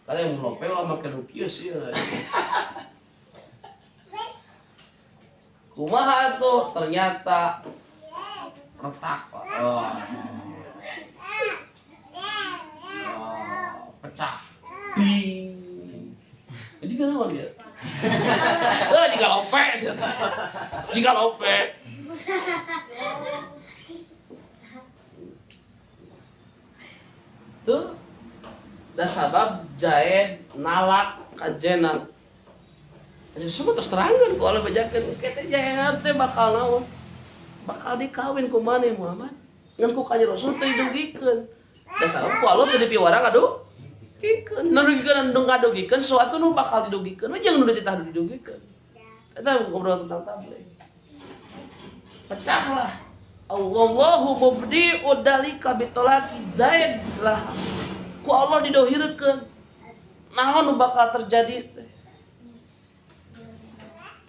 Kalian lope lah make nu kieu sih. Kumaha tuh ternyata retak, Pak. Oh. Oh, pecah. Ding. Jadi kenapa dia? Eh, jika lope sih. Jika lope. Tuh da sabab Zaid nalak ka Jenab. Semua terus terangan ku Allah bejakeun kita Zainab teh bakal naon? Bakal dikawin ku maneh Muhammad. Ngan ku kanjeng Rasul teh didugikeun. Da sabab ku Allah teh dipiwarang aduh. Dugikeun. Nu dugikeun nu ngadugikeun sesuatu nu bakal didugikeun we jeung nu dititah didugikeun. Eta ngobrol tentang tabligh. Pecahlah. Allahu mubdi'u dalika bitolaki Zaid lah. Ku Allah didohirkeun. Naon nu bakal terjadi teh?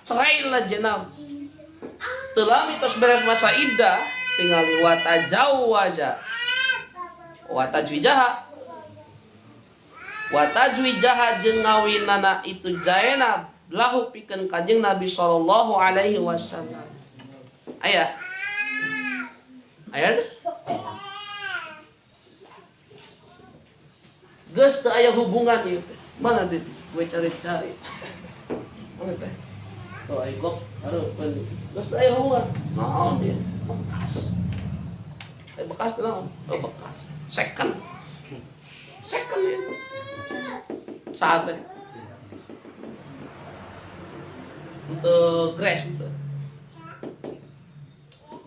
Cerailah Jenab. Teu lami tos beres masa iddah, tinggal watajawwaja. Watajwijaha. Watajwijaha jeung ngawinana itu Zainab lahu pikeun Kanjeng Nabi sallallahu alaihi wasallam. Aya. Aya. Geus teu aya hubungan ieu teh. Mana teh? Gue cari-cari. Mana teh? Oh, ayo kok, aduh, geus teu aya hubungan. Naon dia? Bekas. Bekas teh naon? Oh, bekas. Second. Second ieu. Saat teh. Untuk grass itu.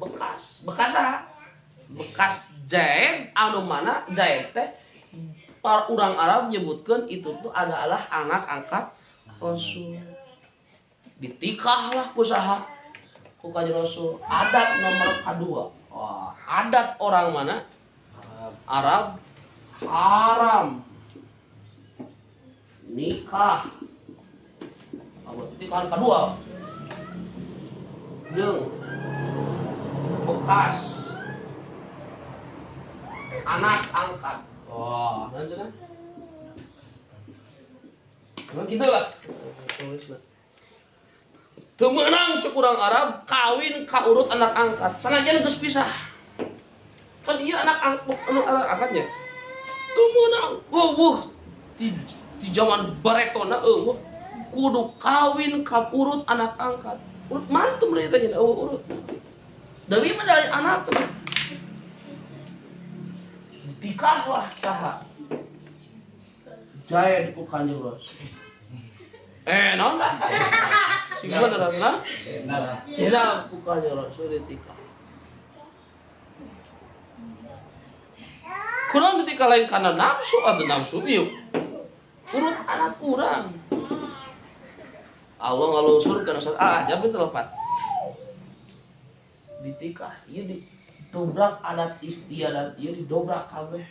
Bekas. Bekas saha? Bekas Zaid anu mana Zaid teh para orang Arab nyebutkan itu tuh adalah anak angkat Rasul. Ditikahlah ku saha? Ku kanjeng Rasul. Adat nomor kedua. Wah, adat orang mana? Arab haram nikah. Apa nikahan kedua? Jeung bekas anak angkat. Wah, oh, nah, nah gitu lah. Tulislah. Teu meunang cek urang Arab kawin ka urut anak angkat. Sanajan geus pisah. Kan ieu anak angkat anu anak angkatnya. Teu meunang. Eueuh di zaman baretona eueuh kudu kawin ka urut anak angkat. Urut mantu mereka tanya eueuh urut. Dewi mah dari anak ditikahlah saha Zaid ku Kanjeng Rasul. Non? Sing bener nah? Jenab ku Kanjeng Rasul ditikah. Kurang ditikah lain karena nafsu atau nafsu ieu. Urut anak kurang. Allah ngalusurkeun ah jam itu lepat. Ditikah ieu didobrak adat istiadat ieu didobrak kabeh.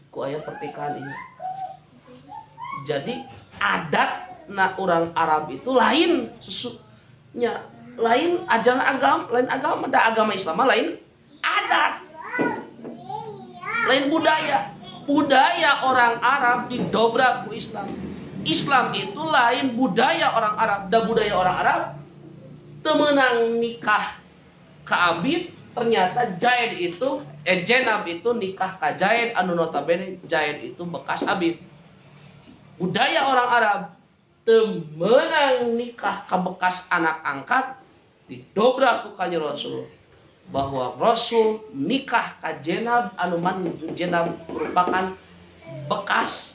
Ku aya pertikahan ini. Jadi adat na orang Arab itu lain sesunya, lain ajaran agama, lain agama, da agama Islam lain adat. Lain budaya. Budaya orang Arab didobrak ku Islam. Islam itu lain budaya orang Arab. Da budaya orang Arab temenang nikah ka Abid, ternyata Zaid itu Jenab itu nikah ka Zaid anu notabene Zaid itu bekas Abid. Budaya orang Arab temenang nikah ka bekas anak angkat didobrak ku Kanjeng Rasul bahwa Rasul nikah ka Jenab anu man Jenab merupakan bekas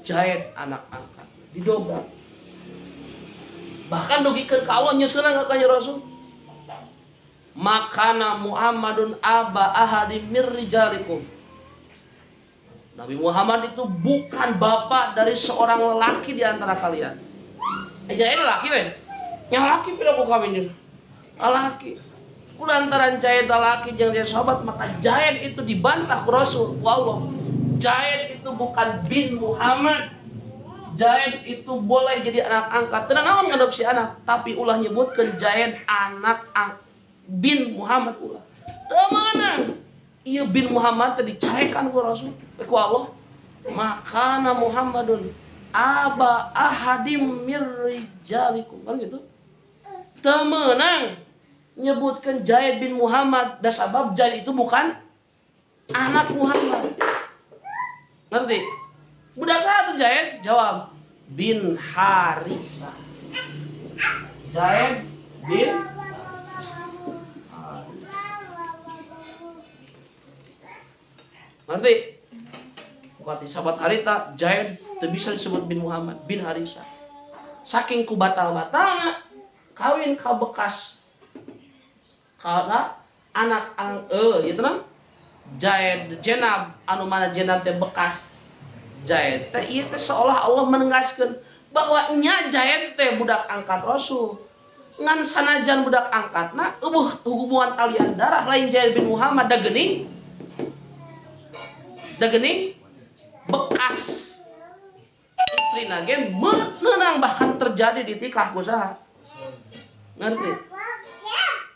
Zaid anak angkat didobrak. Bahkan dugikeun ka Allah nyeuseuna ka Kanjeng Rasul. Makana Muhammadun aba ahadim mir rijalikum. Nabi Muhammad itu bukan bapak dari seorang lelaki di antara kalian. Zaid lelaki lain. Yang laki pira ku kawin. Lelaki. Kulantaran Zaid lelaki jeung dia sahabat maka Zaid itu dibantah ku Rasul ku Allah. Zaid itu bukan bin Muhammad. Zaid itu boleh jadi anak angkat. Teu naon ngadopsi anak, tapi ulah nyebutkeun Zaid anak bin Muhammad ulah. Teu meunang. Ieu bin Muhammad teh dicarekan ku Rasul, ku Allah. Makana Muhammadun aba ahadim mir rijalikum. Kan gitu. Teu meunang nyebutkeun Zaid bin Muhammad da sabab Zaid itu bukan anak Muhammad. Ngerti? Budak satu Zaid jawab bin Harisa. Zaid bin ngerti? Bukan sahabat harita Zaid teu bisa disebut bin Muhammad, bin Harisa. Saking ku batal-batalna kawin ka bekas karena anak gitu kan? Zaid Jenab anu mana Jenab teh bekas Zaid teh ieu teh seolah Allah menegaskeun bahwa nya Zaid teh budak angkat Rasul. Ngan sanajan budak angkatna eueuh hubungan talian darah lain Zaid bin Muhammad da geuning. Da geuning bekas istrina ge meunang bahkan terjadi di tikah ku saha. Ngerti?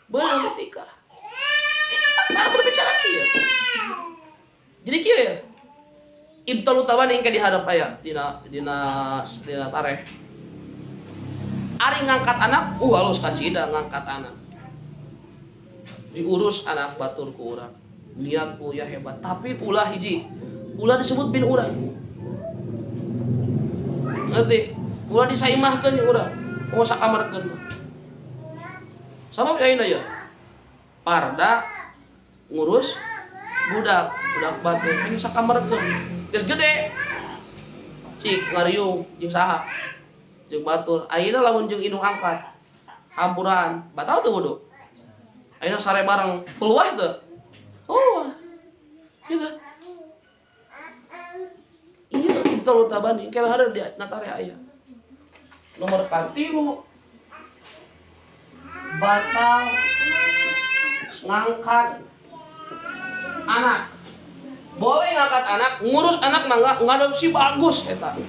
Beunang di tikah. Ini berbicara kieu. Jadi kieu ya. Ibtalu tabani engke dihadap aya dina dina tareh. Ari ngangkat anak, halus kacida ngangkat anak. Diurus anak batur ku urang. Niat ya hebat, tapi ulah hiji. Ulah disebut bin urang. Ngerti? Ulah disaimahkeun jeung urang. Mau sakamarkeun. Sabab ayeuna ya. Parda ngurus budak, budak batur ini sakamarkeun. Geus gede. Cik ngariung jeung saha? Jeung batur. Ayeuna lamun jeung indung angkat. Hampuran, batal teu wudu. Ayeuna sare bareng, keluar teu? Oh, gitu. Iya, ibtalu tabani. Kayak ada di natare aya. Nomor 3 batal ngangkat anak. Boleh ngangkat anak, ngurus anak mangga ngadopsi bagus eta.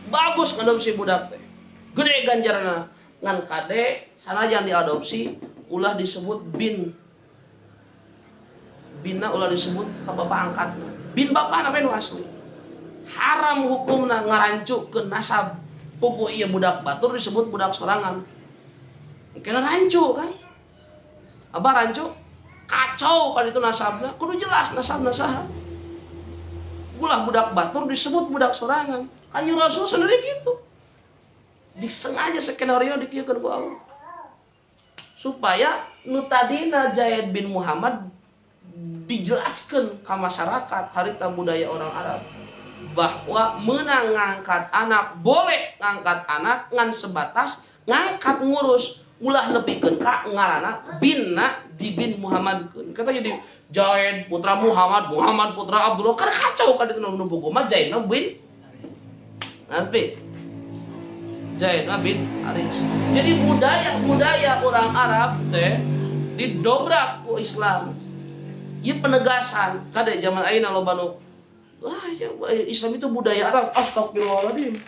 Bagus ngadopsi budak teh. Gede ganjaranna. Ngan kade sanajan diadopsi ulah disebut bin. Binna ulah disebut ka bapak angkatna. Bin bapana we nu asli. Haram hukumna ngarancukeun nasab. Pupuh ieu budak batur disebut budak sorangan. Kena rancu kan? Abah rancu kacau kalau itu nasabna, kudu jelas nasabna saha. Ulah budak batur disebut budak sorangan. Kanjeng Rasul sendiri gitu. Disengaja skenario dikieukeun ku Allah. Supaya nu tadina Zaid bin Muhammad dijelaskan ke masyarakat harita budaya orang Arab bahwa menang ngangkat anak boleh ngangkat anak ngan sebatas ngangkat ngurus ulah nepikeun ka ngaranna binna di bin Muhammad kata jadi Zaid putra Muhammad, Muhammad putra Abdullah kan kacau kan itu nu buku mah Zaid bin nanti Zaid bin Haris. Jadi budaya-budaya orang Arab teh didobrak ku Islam. Ieu penegasan kade zaman ayeuna loba nu wah ya, Islam itu budaya Arab. Astagfirullahaladzim.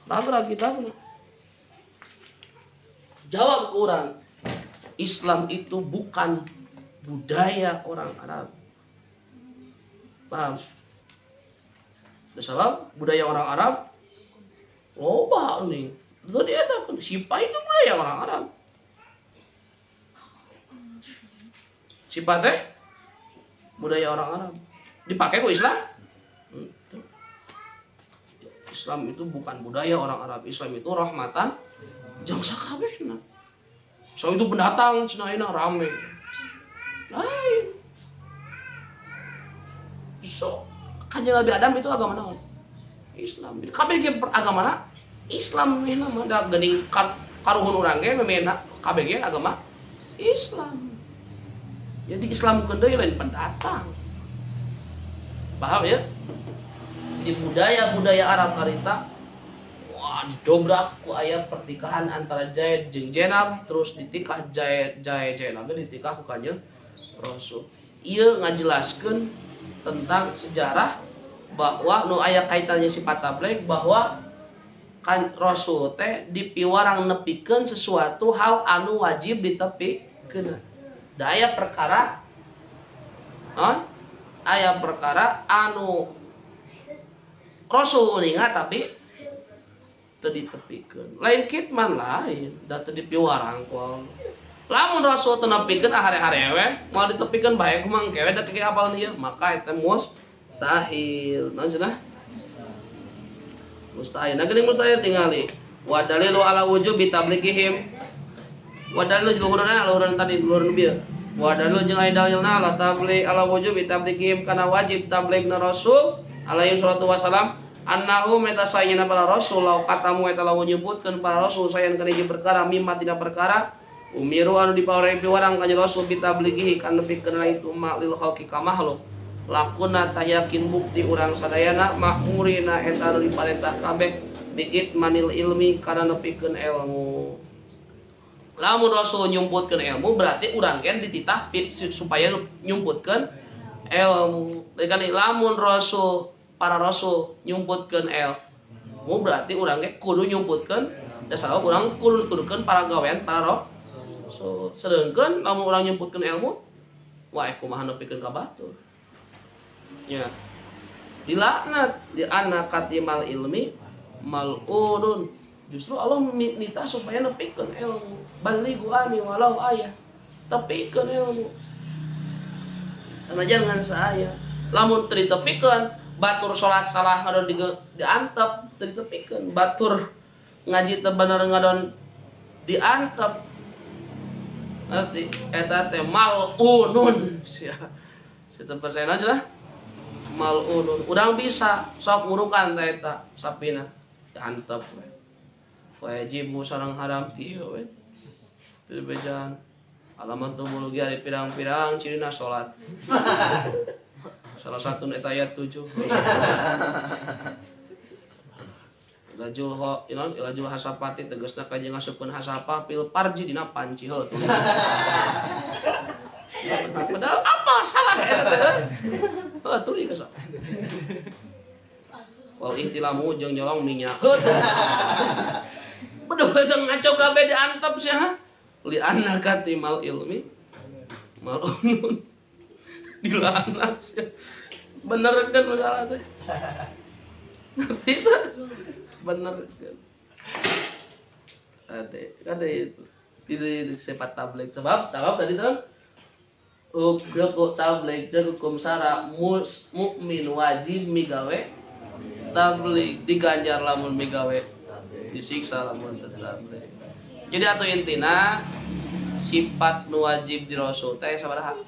Ragra kita jawab ke orang, Islam itu bukan budaya orang Arab. Paham? Sebab budaya orang Arab loba nih. Tadi eta siapa itu budaya orang Arab. Siapa teh? Budaya orang Arab. Dipakai ku Islam? Islam itu bukan budaya orang Arab. Islam itu rahmatan jang sakabehna. So itu pendatang cenah ayeuna rame. Lain. So kanjeng Nabi Adam itu agama naon? Islam. Kabeh ge agama Islam mehna mah da geuning karuhun urang ge memehna kabeh ge agama Islam. Jadi Islam keun deui lain pendatang. Paham ya? Di budaya-budaya Arab harita wah didobrak ku aya pertikahan antara Zaid jeung Zainab terus ditikah Zaid Zainab ditikah ku Kanjeng Rasul. Ieu ngajelaskeun tentang sejarah bahwa nu aya kaitannya sifat tabligh bahwa kan Rasul teh dipiwarang nepikeun sesuatu hal anu wajib ditepikeun. Da aya perkara non aya perkara anu Rasul uninga tapi teu ditepikeun. Lain kitman lain, da teu dipiwarang ku Allah. Lamun Rasul teu nepikeun hare-hare we, moal ditepikeun bae kumaha engke we da teu apal ieu, maka eta mustahil. Naon cenah? Mustahil. Nah geuning mustahil tingali. Wa dalilu ala wujubi tablighihim. Wa dalilu luhurna luhuran tadi luhuran bieu. Wa dalilu jeung aya dalilna ala tabligh ala wujubi tablighihim kana wajib tablighna Rasul alaihi salatu wasalam annahu meta sayina para rasul lau katamu eta lamun nyebutkeun para rasul sayan kana hiji perkara mimma tina perkara umiru anu dipawarang piwarang kanjeng Rasul bitablighihi kana nepikeun itu ma lil khalqi ka makhluk lakuna tayakin bukti urang sadayana makmurina eta anu diparentah kabeh bikit manil ilmi kana nepikeun ilmu. Lamun Rasul nyumputkeun ilmu berarti urang gen dititah supaya nyumputkeun ilmu. Kan lamun Rasul para rasul nyumputkeun ilmu berarti urang ge kudu nyumputkeun dasar urang kudu nuturkeun para gawean para rasul. Sedengkeun lamun urang nyumputkeun ilmu wah kumaha nepikeun ka batur. Ya. Dilaknat di anna katimal ilmi mal'unun. Justru Allah minta supaya nepikeun ilmu. Balighu ani walau ayah. Tepikeun ilmu. Sanajan ngan saaya. Lamun teu ditepikeun, batur salat salah ngadon diantep, teu ditepikeun. Batur ngaji teu bener ngadon diantep. Nanti eta teh mal'unun. Sia. Situ persen aja lah. Mal'unun. Urang bisa sok urukan teh eta sapina diantep we. Wajibu sareng haram kieu we. Teu bejaan. Alamat tumulugi ari pirang-pirang cirina salat. Salah satu eta ayat 7. Ilajul ho, ilajul hasapati tegasna ka jeung ngasupkeun hasapa pil parji dina panci heuh. Padahal apa salah eta teh? Heuh tuluy geus. Wal ihtilamu jeung nyolong minyak. Heuh. Beduh eta ngaco kabeh diantep sia ha. Li anna katimal ilmi malunun. Dilaknat sia. Bener kan masalah teh? Ngerti teh? Bener kan? Ada itu. Tidak sifat tabligh. Sebab tadi tuh hukum tabligh jeung hukum syara mukmin wajib migawe tabligh diganjar lamun migawe disiksa lamun teu tabligh. Jadi atau intina Sifat nu wajib di rasul teh sabaraha?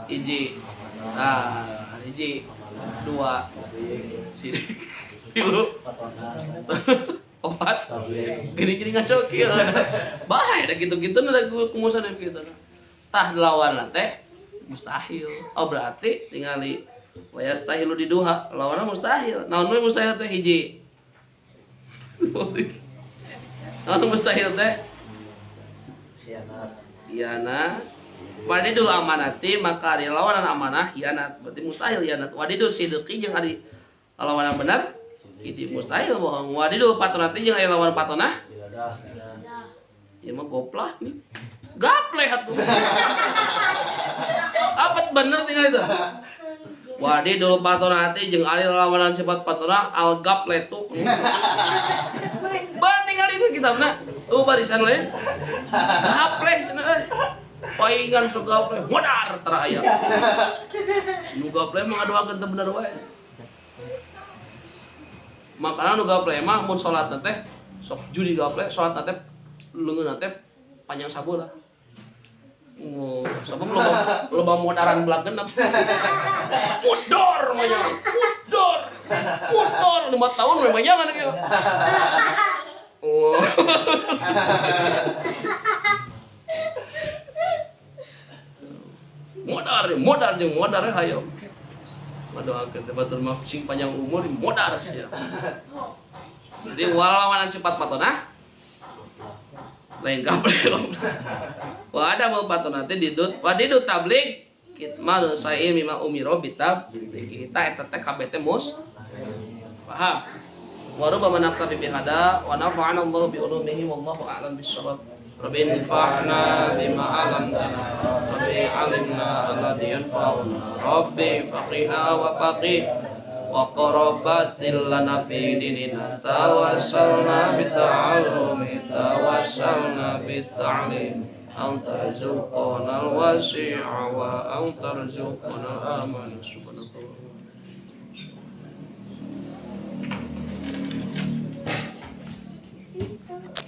Hiji. Nah, hiji, dua, sidik, tilu, opat. Gini-gini ngaco kieu. Bahaya da kitu-kitu da kumusan kitu. Tah lawanna teh mustahil. Oh berarti tingali wa yastahilu diduha, lawanna mustahil. Naon we mustahil teh hiji? Naon mustahil teh? Khianat. Wadidul amanati maka ari lawanan amanah khianat, berarti mustahil khianat. Wadidul sidqi jeung ari lawanan benar hiji mustahil bohong. Wadidul patonati jeung ari lawan patonah ieu mah goplah nih. Gapleh atuh. Apet bener tinggal itu. Wadidul patonati jeung ari lawanan sifat patonah al gapletu. Bener tinggal itu kitabna. Tuh barisan lain. Gapleh cenah euy. Paingan sok gapleh modar tara aya. Nu gapleh mah ngadoakeun teu bener wae. Makana nu gapleh mah mun salat teh sok judi gapleh salat teh leungeunna teh panjang sabeula. Oh, sabab loba modaran belah genep. Modor mah nya. Modor. Modor 5 tahun we manjangan kieu. Oh. Modar, modar jeung modar hayo. Ngadoakeun teh batur mah sing panjang umur modar sia. Jadi walawanan sifat patonah lain gaple. Wa ada mau patonah teh didut wadidut tabligh kitmal sa'il mimma umiro bitab kita eta teh kabeh teh mus. Paham? Wa rubbama naqtabi bihada wa nafa'ana Allahu bi ulumihi wallahu a'lam bissawab. Rabbi infa'na bima 'allamtana, Rabbi 'allimna alladhi yanfa'una, Rabbi faqihna wa faqih wa qarabatil lana fi dinina, tawassalna bita'allumi, tawassalna bitta'lim, anta tarzuqna al-wasi'a wa anta tarzuqna al-aman. Subhanallah.